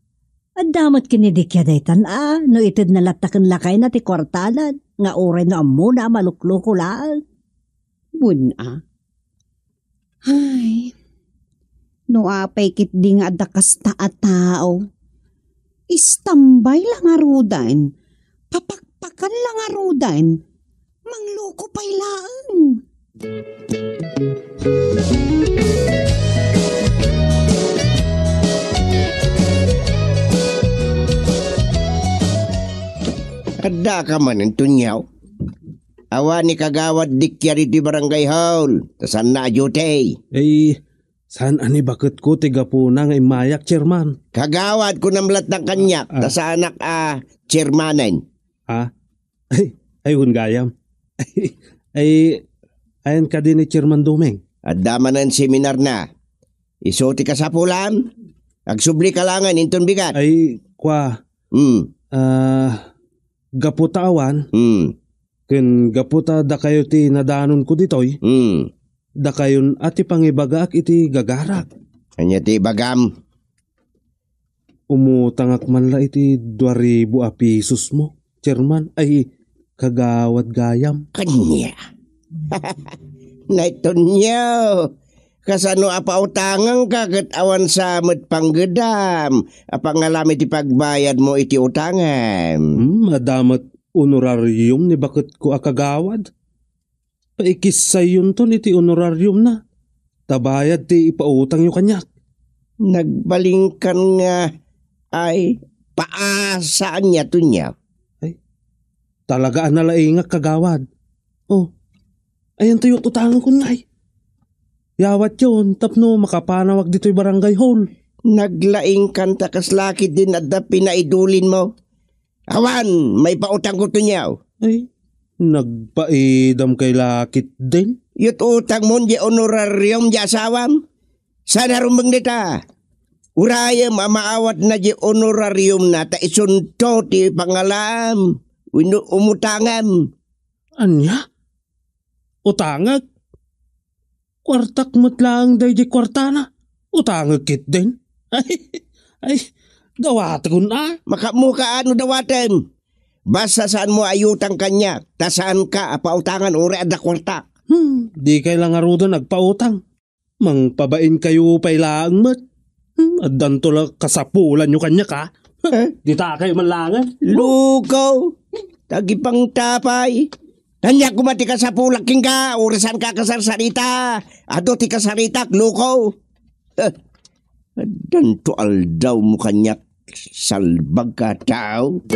Adda met ken ni Dikia daytan a, no itedna latta ken lakayna ti kuartanan, nga uray no ammona a malukloko laeng. Wen a. Ay, no apay ketdi nga adda kasta a tao, istambay la ngaruden, papakpakan la ngaruden, mangluko pay laeng. Adda ka man, Antonio? Awan ni Kagawad Dikia ditoy barangay hall. Ta saanna a duty. Eh, saan a ni baketko ti gapuna nga immayak, Chairman? Kagawad, kunam latta kaniak, Ah. ta saanak a chairmanen. Ah? Ay, ay, wen gayam. Ay, ayan kadi ni Chairman Doming? Adda manen seminarna. Isu ti kasapulam? Agsubli ka laengen inton bigat. Ay, kua. Hmm. Ah, gapu ta awan, Hmm. ken gapu ta dakayo ti nadanonko ditoy, Hmm. dakayon a ti pangibagaak iti gagarak. Ania ti ibagam? Umutangak man la iti dua ribu a pisosmo, Chairman, ay, kagawad gayam. Ania? Nay Tonyo, kasano a pautangangka ket awan sa met panggedam a pangalam iti pagbayadmo iti utangem? Hmm, adda met honorarium ni baketko a kagawad. Paikissayyonton iti honorariumna, ta bayad ti ipautangyo kaniak. Nagbalingkan nga, ay, paasa ania, Tonyo? Ay, talaga a nalaingak, kagawad. Oh, ayanto utangko ngay. Yawatyon tapno makapanawak ditoy barangay hall. Naglaingkan ta kasla ketdin adda pinaidulinmo. Awan, maipautangko, Tonyo. Ay, nagpaidam kay lakit din. Iyut utangmon di honorarium di asawam. Saan a rumbeng dita. Urayem a maawatna di honorariumna ta isunto ti pangalam wenno umutangam. Ania? Utangek? Kuartak met laeng daydi kuartana. Utangek ketdin. Ay, ay, dawatekon a. Makaammoka no dawatem. Basta saanmo a iutang kaniak, ta saanka a pautangan uray adda kuartak. Hmm, dikay la ngaruden agpautang. Mangpabainkayo pay laeng met. Hmm, addanto la kasapulanyo kaniak, a? Eh? Ditakay man laeng. Lukaw, tagipangtapay. Ania koma ti kasapulak kenka, uray saanka a kasarsarita. Adu ti kasaritak, lukaw. Eh, addanto aldawmo kaniak, salbag a tao.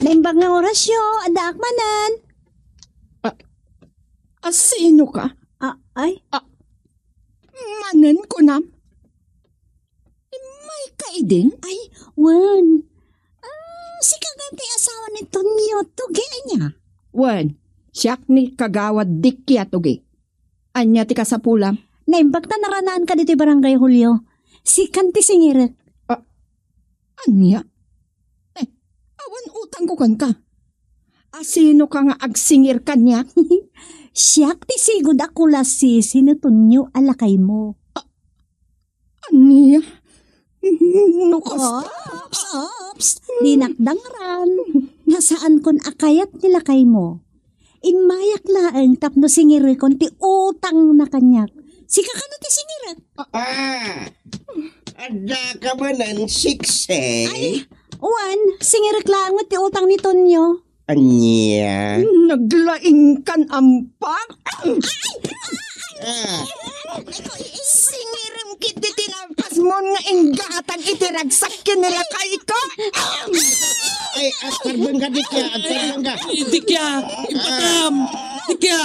Naimbag nga orasyo, addaak manen. A, a, sinoka? A, ay? A, manen kunam? Immayka idin? Ay, wen. Ah, sika nga ti asawa ni Tonyo, tugi ania? Wen, siak ni Kagawad Dikia, tugi. Ania ti kasapulam? Naimbag ta naranaanka ditoy Barangay Julio. Sikan ti singirek. A, ania? Eh, awan utangko kenka. A, sinoka nga agsingir kaniak? Siak ti sigud a kulasisi ni Tonyo a lakaymo. A, ania? No kasta? Ops, ops. Dinak dangran. Nga saankon a kayat ni lakaymo. Immayak laeng tapno singirekon ti utangna kaniak. Sika kano ti singirek? Ah, adda ka manen, siksi? Ay, wen, singirek laeng met ti utang ni Tonyo. Ania? Naglaingkan, ampag? Ah. Singirem ketdi ti napasmon nga inggatang iti ragsak ken ni lakayko. Ay, agtarbengka, Dikia, agtarbengka. Ay, Dikia, ipatam. Dikia.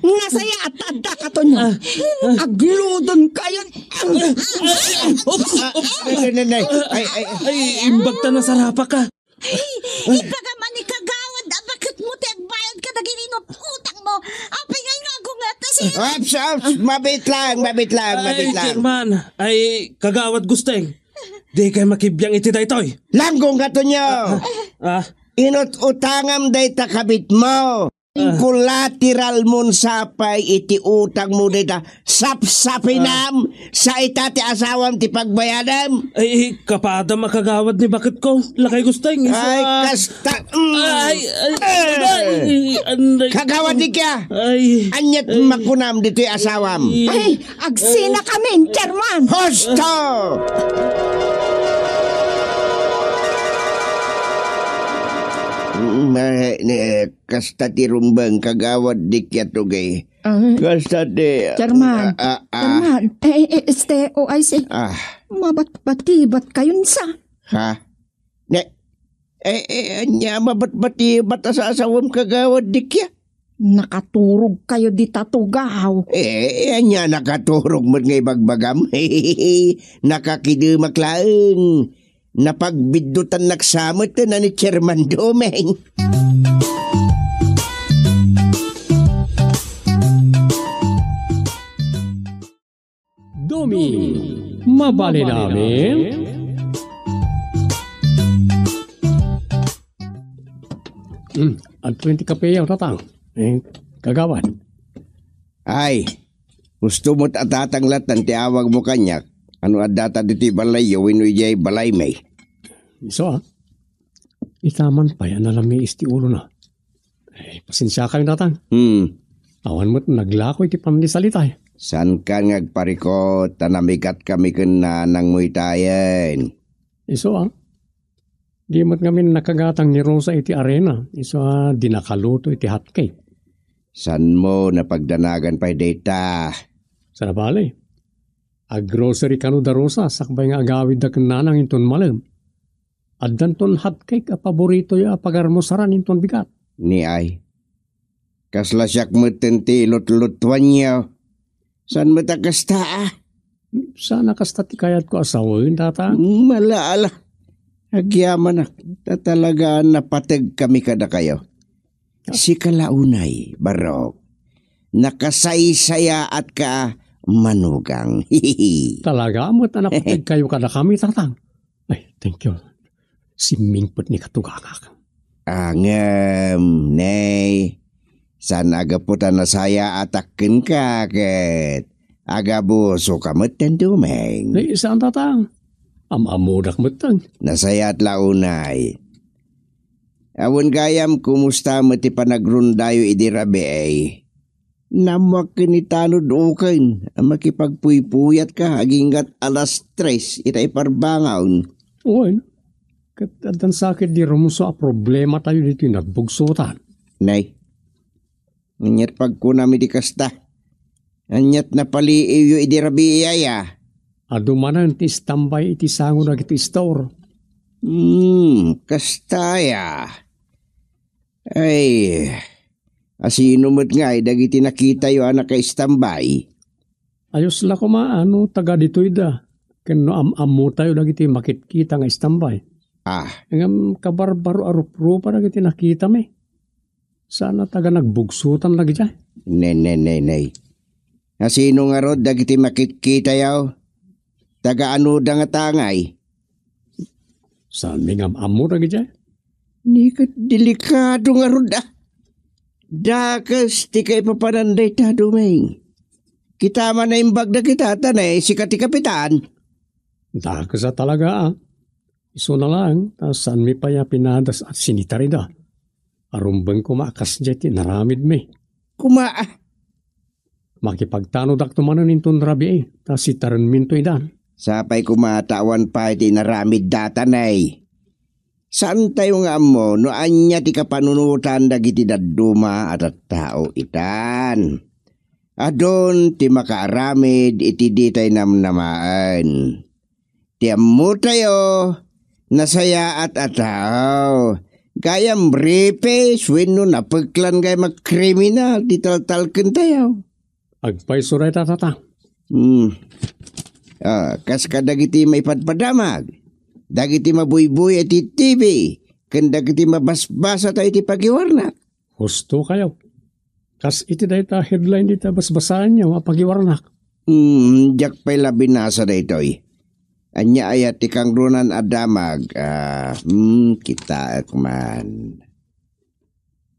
Nasayaat ta addaka, Tonyo. Ah. Agludon kayon. Oops, oops. Ay, ay, ay, ay. Ay, imbag ta nasarapaka. Ay, ibagam a ni Kagawad a baketmo ti agbayad kadagiti inut-, utangmo. Apay nga ingagunget, kasi Ops, ops, mabit lang, mabit lang, mabit lang. Ay, Chairman. Ay, Kagawad Gusteng. Dikay makibiang iti daytoy. Langgonka, Tonyo. Ah, ah. Inut-utangam dayta kabitmo. Ah. Collateral mon sapay iti utangmo dayta sapsapinam, ah, sa ita ti asawam ti pagbayadam. Ay, kapadam a kagawad ni baketko, lakay Gusteng, isu Ay, a kasta, mm. Ay, ay, Eh. Anday, anday. Kagawad ni kaya? Ay. Anyat Ay. Makunam ditoy asawam? Ay. Ay, agsinakamin, Chairman! Husto! Ma-, ne-, kasta ti rumbeng, Kagawad Dikia, tugi. Ah. Kasta ti, Chairman. Ah, ah, ah. Chairman. Eh, eh, este, O I C. Ah. Mabatbatibat kayon sa. Ha? Ne, eh, eh, ania mabatbatibat a sasawem, Kagawad Dikia? Nakaturog kayo dita tugaw. Eh, ania nakaturog met nga ibagbagam? Nakakidemak laeng. Napagbiddutannak sa met na ni Chairman Domeng. Domi, mabalin amin? Hmm, adtoy ti kapeyaw, Tatang. Eh, Kagawad. Ay, Husto met a tatang lattan ti awagmo kaniak. Ano adda ta ditoy balayyo wenno idiay balaymi? Isu a, itaman pay a nalamiis ti ulona. Eh, pasensiakayo, tatang. Hmm. Awan met naglako iti pannisalitayo. Saankan nga agparikut ta namigatkami ken nanangmo itayen. Isu a, di met ngamin nakagatang ni Rosa iti arena, isu a di nakaluto iti hotcake. Saanmo napagdanagan pay dayta? Saan a bale. Aggrocery kano da Rosa sakbay nga agawidda ken nanang inton malem. Addanton hotcake a paboritoyo a pagarmosaran inton bigat. Ni ay. Kasla siak metten ti ilutlutuanyo. Saan met a kasta a? Saan a kasta ti kayatko a sawen, tatang? Mala, ala. Agyamanak, ta talaga napategkami kadakayo. Sika la unay, Barok. Nakasaysayaatka a manugang. Talaga met a napategkayo kadakami, tatang. Ay, thank you. Simmingpet ni katugangak. Ngem, ne, saan a gapu ta nasayaatak kenka ket agabusoka metten, Dumeng? Ay, saan, tatang? Am-ammodak metten. Nasayaat la unay. Awan gayam, kumusta met ti panagrondayo idi rabii? Naammoak ken ni Tanod uken a makipagpuypuyatka aginggat alas tres ita iparbangon. Wen, ket addan sakit di rumso a problematayo ditoy nagbugsotan. Nay, aniat pagkunam idi kasta? Aniat napaliiwyo idi rabii aya? Adu manen ti istambay iti sango dagiti istor. Hmm, kasta aya. Ay, asino met ngay dagiti nakitayo a nakaistambay? Ayos la koma a no taga ditoyda, ken no am-ammotayo dagiti makitkita nga istambay. Ah. Ngem kabarbaro a ruprupa dagiti nakitami. Saan a taga nagbugsotan dagiti? Ne, ne, ne, ne. Asino ngarud dagiti makitkitayo? Taga anoda nga tangay? Saan mi ngam-ammo dagiti? Ni ket delikado ngarud a. Dakes ti kaipapanan dayta, Dumeng. Kita man naimbag dagita, ta ne, sika ti kapitan. Dakes a talaga a. Isuna laeng, ta saan mi pay a pinadas a sinitarida. Arumbeng koma a kasdiay ti naramidmi. Koma a. Makipagtanodakto manen inton rabii, ta sitarenminto idan. Sapay koma ta awan pay ti inaramid data, nay. Saantayo nga ammo no ania ti kapanunotan dagiti dadduma a tattao itan. Adun ti makaaramid iti ditay namnamaen. Ti ammotayo, nasayaat a tao. Gayam rapist wenno napeklan gayam a kriminal ti taltalkentayo. Agpayso dayta, tata. Hmm. Ah, kas kadagiti maipadpadamag, dagiti mabuybuy iti T V, ken dagiti mabasbasa tayo iti pagiwarna. Husto kayo. Kas iti dayta headline dita basbasaanyo a pagiwarnak. Hmm, diak pay la binasa daytoy. Ania aya ti kangrunan a damag? Ah, hmm, kitaek man.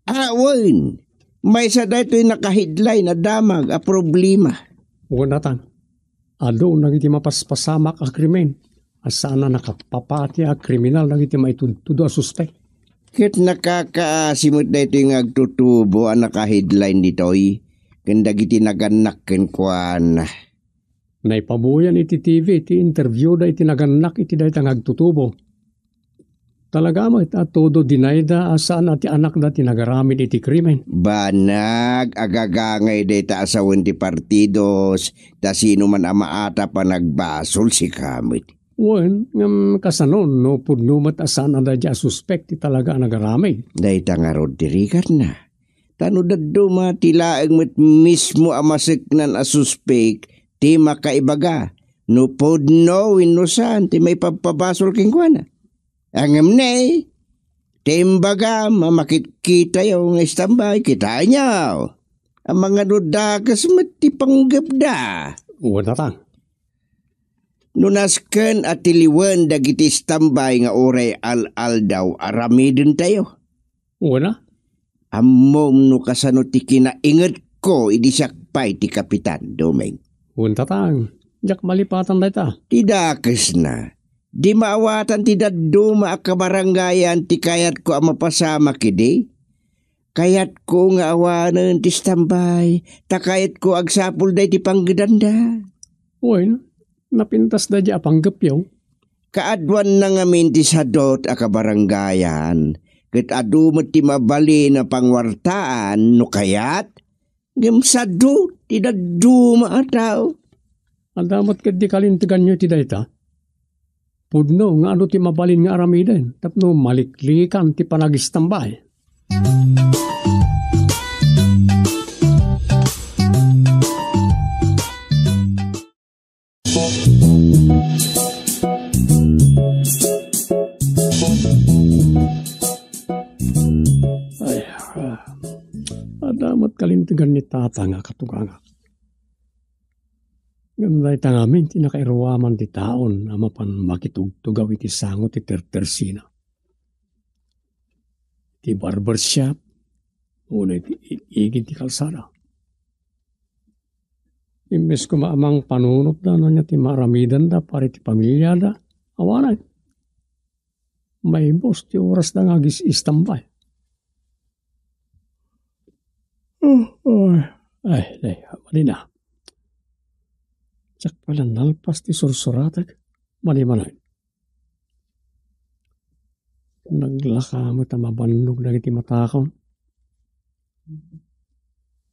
Ah, wen. Maysa daytoy naka-headline a damag a problema. Wen, natang. Adu dagiti mapaspasamak a krimen a saan a nakapapati a kriminal dagiti maitudtudo a suspek. Ket nakakaasi met daytoy nga agtutubo a naka-headline ditoy ken dagiti nagannak kenkuana. Naipabuyan iti T V ti interviewda iti nagannak iti dayta nga agtutubo. Talaga met a todo dinayda a saan a ti anakda ti nagaramid iti krimen. Banag, agagangay dayta a sawen ti partidos, ta sino man a maatap a nagbasol, sika met. Wen, ngem kasano no pudno met a saan a daydi a suspek ti talaga a nagaramid? Dayta ngarud ti rigatna. Ta no dadduma ti laeng met mismo a maseknan a suspek ti makaibaga no pudno wenno saan ti maipabpabasol kenkuana. Ngem ne, ti imbagam a makitkitayo nga istambay, kitaenyo a mangano dakes met ti panggepda. Wen, tatang. No nasken a tiliwen dagiti istambay nga uray al-aldaw aramidentayo. Wen a? Ammom no kasano ti kinaingetko idi siak pay ti kapitan, Doming. Wen, tatang, diak malipatan dayta. Ti dakesna, di maawatan ti dadduma a kabarangayan ti kayatko a mapasamak idi. Kayatko nga awanen ti istambay, ta kayatko agsapulda iti panggedanda. Wen, napintas daydi a panggepyo. Kaaduanna ngamin ti sadut a kabarangayan, ket adu met ti mabalin a pangwartaan no kayat, ngem sadut ti dadduma a tao. Adda met ketdi kalinteganyo iti dayta? Pudno nga adu ti mabalin nga aramiden tapno maliklikan ti panagistambay. Ay, ah, adda met kalintegan ni Tata nga katugangak. Ngem dayta ngamin ti nakairuaman ti taon a mapan makitugtugaw iti sango ti tertersina, ti barbershop, wenno iti igid ti kalsada. Imbes koma a mangpanunotda no ania ti maaramidenda para iti pamiliada, awanen. Maibus ti orasda nga agis-istambay. Oh, oh. Ay, ay, malina. Diak pay la nalpas ti sursuratek. Mani manen. Naglaka met a mabannog dagiti matakon.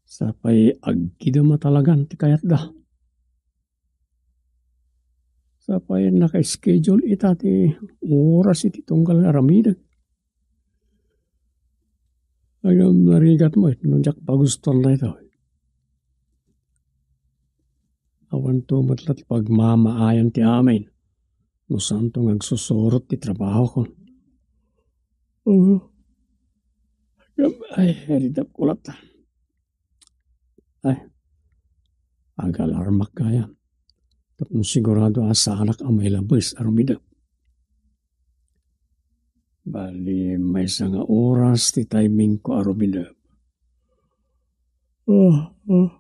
Sapay agkidem a talagan ti kayatda. Sapay naka-schedule ita ti oras iti tunggal nga aramiden. Ngem narigat met no diak pagustuan daytoy. Awanto met la ti pagmamaayan ti amin no saanto nga agsusurot ti trabahokon. Oo. Ngem, ay, aridapko latta. Ay, agalarmak kaya. Tapno sigurado a saanak a mailabes a rumidep. Bali, maysa nga oras ti timingko a rumidep. Ah, ah.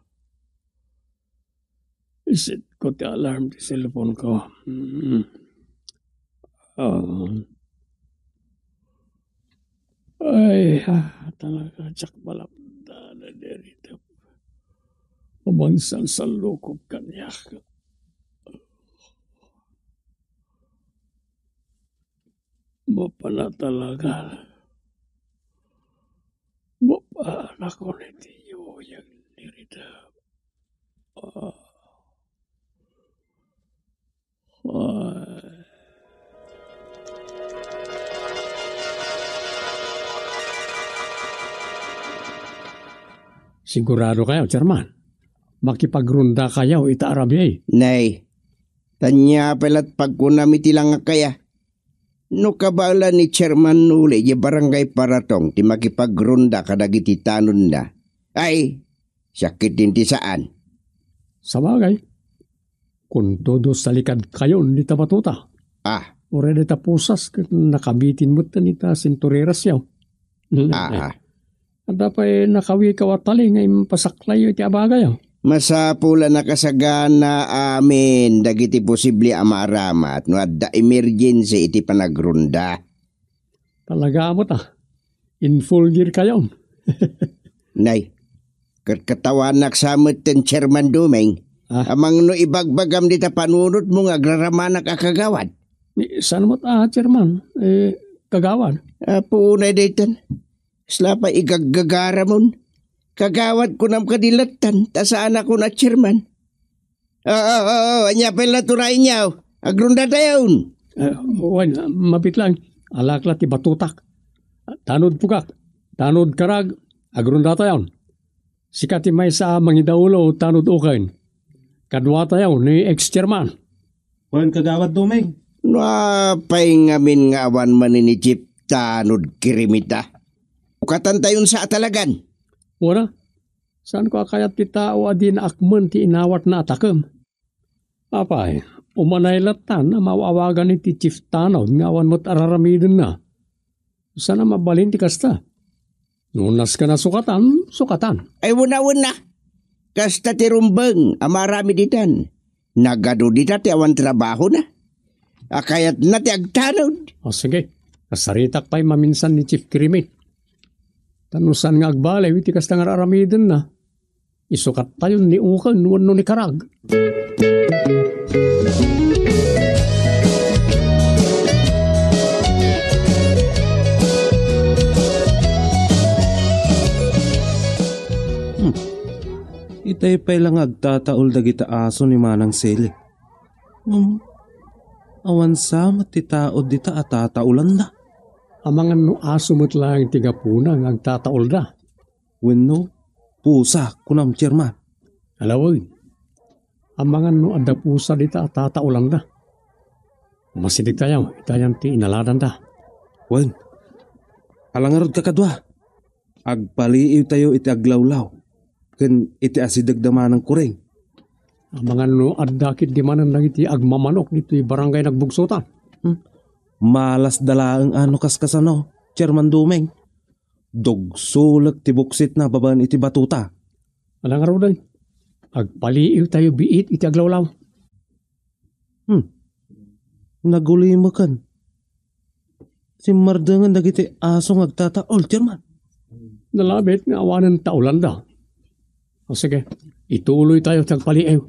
Isetko ti alarm ti cellphone ko. Mm. Ah. Ay, ah, talaga, diak malapdan a diri. Amansan salukog kaniak. Mapana talaga. Mapanakon iti yuyeng ni Rita. Ah. Ah. Sigurado kayo, Chairman? Makipagrunda kayo ita a rabii? Nay, tanya pay lat pagkunam iti langak kaya. No kabaelan ni Chairman Nuli, di Barangay Paratong, ti makipagrunda kadagiti tanodna. Ay, siak ketdin ti saan. Sabagay, kuntodo salikad kayon dita batuta. Ah. Uray dita pusas, ket nakabitin met dita sinturirasyo. Ah, ah. Adda pay nakawikaw a tali nga impasaklayo iti abagayo. Masapul a nakasagana amin dagiti posible a maaramat no adda emergency iti panagrunda. Talaga met, ah. In full gear kayo. Nay, ket katawanak sa met ten Chairman Dumeng. Ah. Amang no ibagbagam dita panunotmo nga agraramanak a kagawad. Ni, saan met, ah, Chairman? Eh, kagawad? Apo, unay daytan. Kasla pay igaggagaramon. Kagawad kunam kadi lattan, ta saanakon a chairman. Oo, oo, oo, ania pay la turayenyo? Agrunda tayon. Eh, wen, mabit lang. Alak la ti batutak. Tanod pugak, tanod karag, agrunda tayon. Sika ti maysa a mangidaulo tanod uken. Kadua tayo ni ex-chairman. Wen, Kagawad Dumeng. No apay ngamin nga awan manen ni Chief tanod kirimita? Ukatan tayon sa atalagan. Wala. Saan ko a kayat ti tao a di naakmen ti inawatna a takem? Apay, umanay lattan a maaw-awagan iti Chief Tanod nga awan met araramidenna. Saan a mabalin ti kasta? No nasken a sukatan, sukatan. Ay, wena, wena. Kasta ti rumbeng a maaramid itan. Nagadu dita ti awan trabahona. A kayatna ti agtanod. O, sige. Kasaritak pay maminsan ni Chief Kirimit. Ta no saan nga agbaliw iti kasta nga ar-aramidenna, isukattayon ni Uken wenno ni Karag. Hmm. Itay pay la nga agtataol dagita aso ni Manang Sele. Ngem, awan sa met ti tao dita a tataolanda. Amangan no aso met laeng ti gapuna nga agtataolda. Wenno, pusa, kunam, Chairman. Alawen, amangan no adda pusa dita a tataolanda. Umasidegtayo, itayan ti inaladanda. Wen, ala ngarud, kakadua. Agpaliiwtayo iti aglawlaw ken iti asideg da Manang Kuring. Amangan no adda ketdi manen dagiti agmamanok ditoy Barangay Nagbugsotan. Hmm. Malasda laeng a no kaskasano, Chairman Dumeng. Dugsolek ti buksitna babaen iti batota. Ala ngaruden, agpaliiwtayo biit iti aglawlaw. Hmm. Nagulimeken. Simmardengen dagiti aso nga agtataol, Chairman. Nalabit nga awanen taolanda. O sige, ituloytayo ti agpaliiw.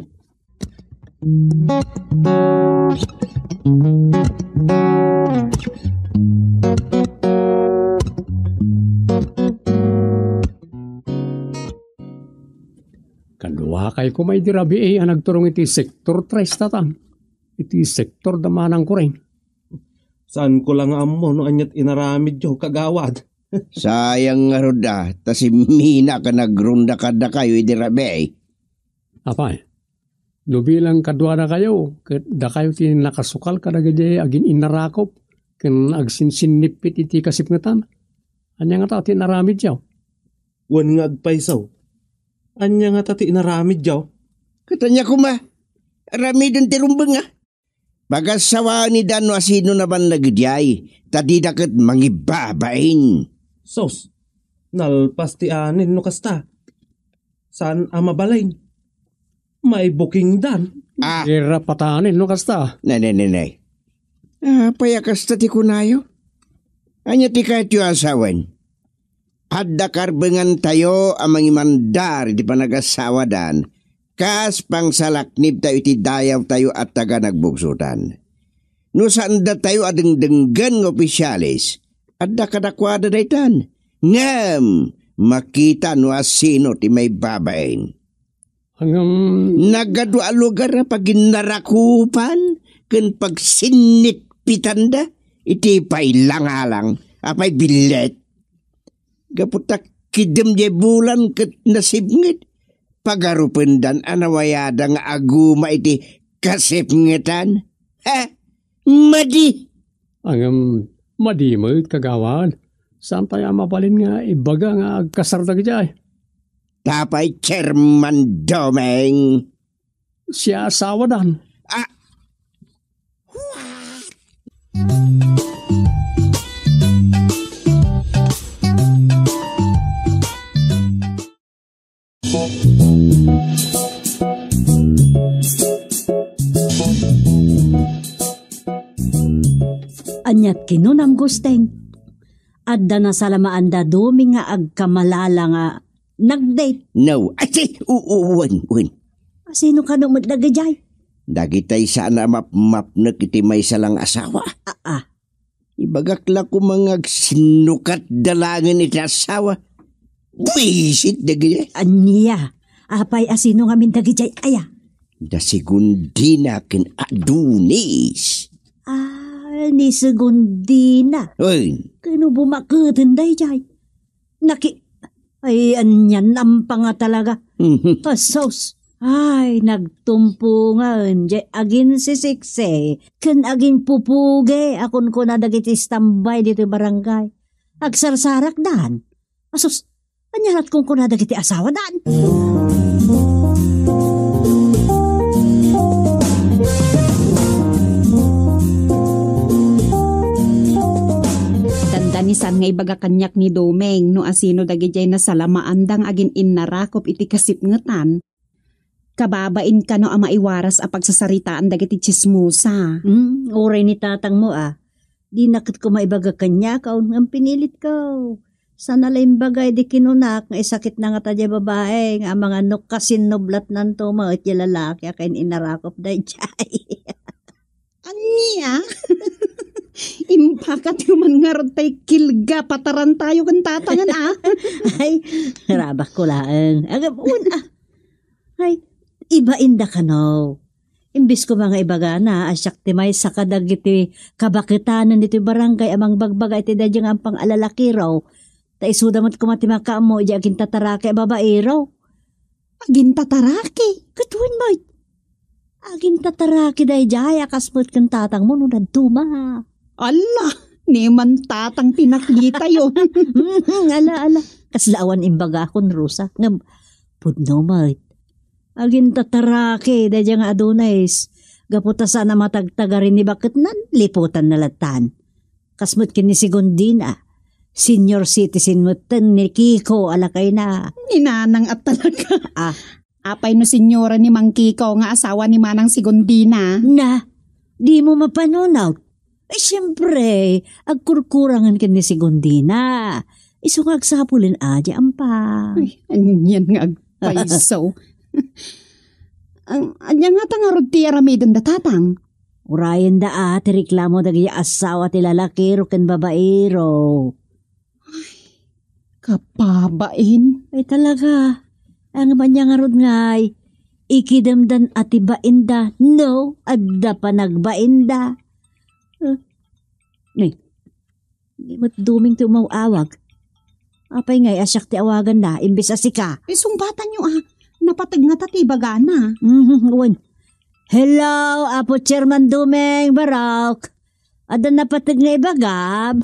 Kaduakay koma idi rabii a nagturong iti Sektor tres tatan, iti sektor da Manang Kuring. Saanko la nga ammo no ania ti inaramidyo, kagawad. Sayang ngarud a, ta simmina ken agrunda kadakayo idi rabii. Apay, no bilang kaduadakayo, ket dakayo ti nakasukal kadagiti agin-innarakop ken agsinsinnippit iti kasipngetan, ania ngata ti inaramidyo? Wen nga agpayso, ania ngata ti inaramidyo? Ket ania koma, aramiden ti rumbeng a? Pagassawaen ida no asino nabanag idiay, ta dida ket mangibabain. Sus, nalpas ti anen no kasta. Saan a mabalin. Maibukingdan. Ah. Irapatanen no kasta. Ne, ne, ne, ne. Apay a kasta ti kunayo? Ania ti kayatyo a sawen? Adda karbengantayo a mangimandar iti panagassawadan, kas pangsalaknibtayo iti dayawtayo a taga Nagbugsotan. No saandatayo a dengdenggen nga opisyales, adda kadakuada daytan. Ngem, makita no asino ti maibabain. Ngem, nagadu a lugar a paginnarakupan ken pagsinnippitanda iti pailangalang a pay billet. Gapu ta kidem diay bulan ket nasipnget, pagarupendan a nawayada nga aguma iti kasipngetan. Ha? Madi! Ngem, madi met, kagawad. Saantayo a mabalin nga ibaga nga agkasar dagidiay? Apay, Chairman Domeng? Siya asawadan. Ah! Aniat kinunam, Gusteng? Adda nasalamaanda Domeng nga agkamalala nga nag-date. No. Ay, si, u-, u-, wen, wen. Asino kano met dagidiay? Dagitay saan a mapmapnek iti maysa lang asawa. Ah, ah. Ibagak la koma nga agsinnukatda laengen iti asawa. Buisit dagiti. Ania? Apay, asino ngamin dagidiay aya? Da Segundina ken Adonis. Ah, ni Segundina. Oy. Kano bumaketen daydiay? Naki-, ay, anian, nampanga talaga. Mhm. Asos. Ay, nagtumpongen, jay aginsisiksi, ken aginpupugi, a kunkuna dagiti istambay ditoy barangay. Agsarsarakdan. Asos, ania lat kunkuna dagiti asawadan? Dandani saan nga ibaga kaniak ni Domeng no asino dagidiay nasalamaanda nga agin-innarakop iti kasipngetan. kababain kano a maiwaras a pagsasaritaan dagiti tsismosa. Hmm, uray ni tatangmo, a. Dina ket koma ibaga kaniak, ngem pinilitko. Saan a la imbagay di kinunak nga isakitna ngata diay babai nga amangan no kasinublatnanto met diay lalaki a kain-inarakop daydiay. Ania? Impakatyo man ngarud tay kilga, patarantayo ken tatangen, a. Ay, rabakko laeng. Agam-, un, a. Ay, ibainda kano. Imbes koma nga ibagana a siak ti maysa kadagiti kabaketanen ditoy barangay a mangbagbaga iti daydiay nga ampang a lalakiro, ta isuda met koma ti makaammo idiay agintataraki a babairo. Agintataraki? Ket wen met. Agintataraki daydiay a kas met ken tatangmo no dadduma. Ala, ni man tatang ti nakitayo. Ala, ala. Kasla awan imbagakon, Rosa. Ngem, pudno met. Agintataraki daydiay nga Adonis. Gapu ta saan a matagtagari ni baketnan, liputanna lattan. Kas met ken ni Segundina, senior citizen metten ni Kiko a lakayna. Ni Nanang a talaga. A. Apay no senyora ni Mang Kiko nga asawa ni Manang Segundina? Na, dimo mapanunot. Ay, siempre, agkurkurangen ken ni Segundina. Isu nga agsapulen a diay ampang. Ay, anian nga agpayso. Ang, ania ngata ngarud ti aramidenda, tatang? Urayenda a ti reklamo dagiti asawa ti lalakiro ken babairo. Kababain? Ay, talaga. Ang ania ngarud ngay, ikidemdan a ti bainda, no, adda panagbainda. Eh, ni, ni met Duming ti umaw-awag. Apay ngay a siak ti awaganna, imbes a sika? Isungbatanyo a, napateg ngata ti ibagana. Mhm, wen. Hello, Apo Chairman Duming, Barok. Adda napateg nga ibagam?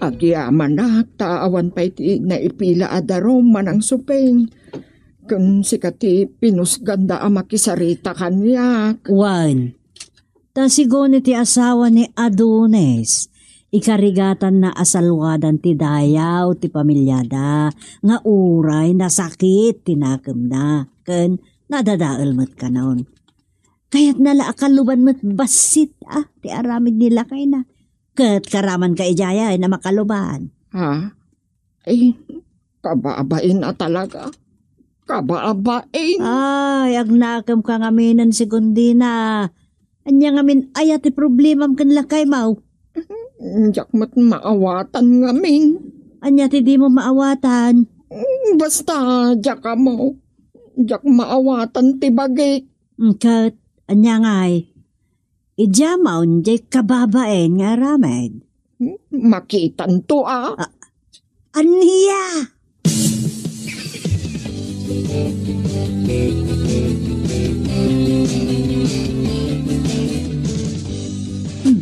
Agyamanak ta awan pay ti naipila a darum, Manang Suping. Ken sika ti pinusganda a makisarita kaniak. Wen, ta sigun iti asawa ni Adonis, ikarigatanna a salwadan ti dayaw ti pamiliada nga uray nasakit ti nakemna ken nadadael met kanon. Kayatna la a kaluban met bassit a ti aramid ni lakayna. Ket karamanka idiay a makaluban. Ha? Ay, kababain a talaga. Kababain. Ay, agnakemka ngamin, Segundina. Ania ngamin aya ti problemam ken lakaymo? Diak met maawatan ngamin. Ania ti dimo maawatan? Basta, diak ammo. Diak maawatan ti bagik. Ket, ania ngay? Idiay maun diay kababain nga aramid. Hmm? Makitanto a. A-, ania? Hmm,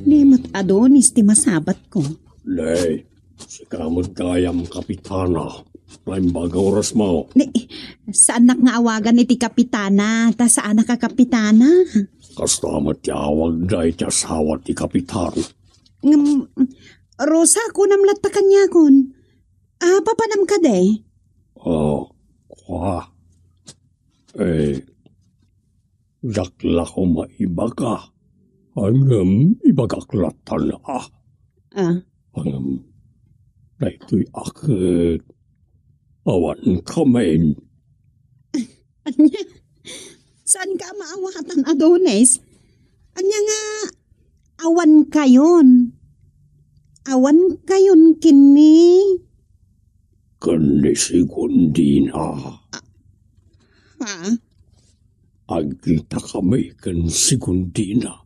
ni met Adonis ti masabatko. Nay, sika met gayam, Kapitana. Naimbag a orasmo. Ni, saannak nga awagan iti Kapitana, ta saanak a Kapitana. Kasta met ti awagda iti asawa ti Kapitan. Ngem, Rosa, kunam latta kaniakon. A, papanam kadi? A, kua. Eh, diak la koma ibaga. Ngem ibagak lattan a. A? Ngem daytoy a ket awankamin. Ania? Saanka a maawatan, Adonis? Ania nga awankayon? Awankayon ken ni? Ken ni Segundina. A-, ha? Agkitakami ken Segundina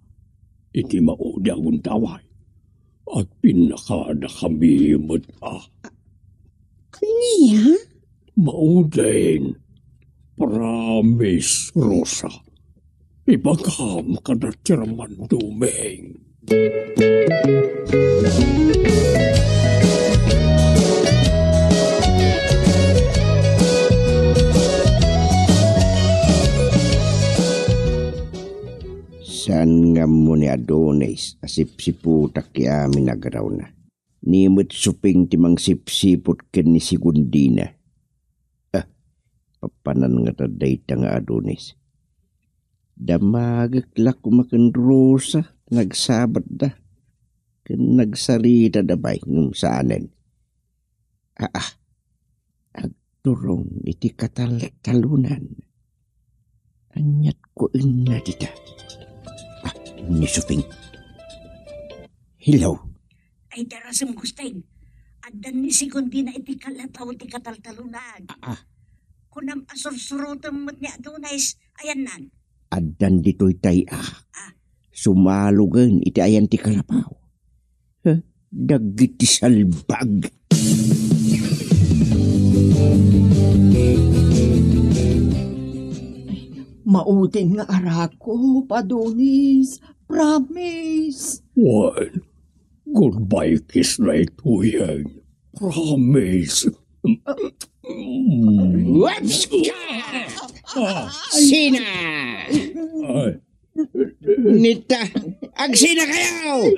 iti maudi a gundaway. Agpinnakadakami met a. Ania? Maudin. Promise, Rosa. Ibagam kada Chairman Duming. Saan Ammo ni Adonis a sipsiputak ti amin a garawna. Ni met Suping ti mangsipsiput ken ni Segundina. Ah, papanan ngata dayta nga Adonis. Damagek la koma ken Rosa, nagsabatda. Ken nagsaritada pay, ngem saanen. Aa, agturong iti kataltalunan. Aniat ko inna dita? Ah, ni Suping. Hello. Ay, darasem, Gusting. Addan ni Segundina iti kalataw ti kataltalunan. Ah, ah. Kunam a sursurotem met ni Adonis, ayannan. Addan ditoy tay a. Ah. Sumalogen iti ayan ti kalapaw. Huh? Dagiti salbag. Maudin nga arakop, Adonis. Promise. Well, goodbye kiss na ituyen. Promise. Whoops! Ah, sina? Ay. Nita, agsina kayo!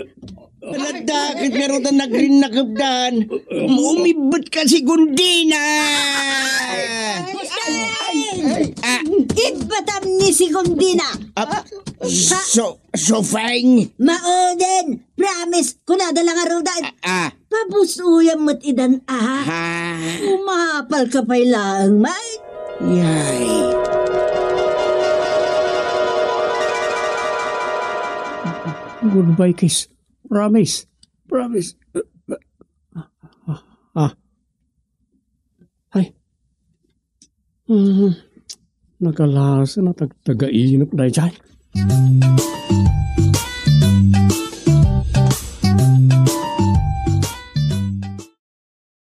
Nadakit nga rutan nagrinakabdan. Umibbet ka, Segundina! Ah. Ibbatam ni Segundina. Ah, so, Suping! Maudin! Promise, kunada lang a rudan. Ah, ah. Pabusuyam met idan, ah. Ah. Umapal ka pay laeng, may. Yay. Goodbye, kiss. Promise. Promise. Ah. Ay. Hmm. Nagalasa na tagtagainep dayjay.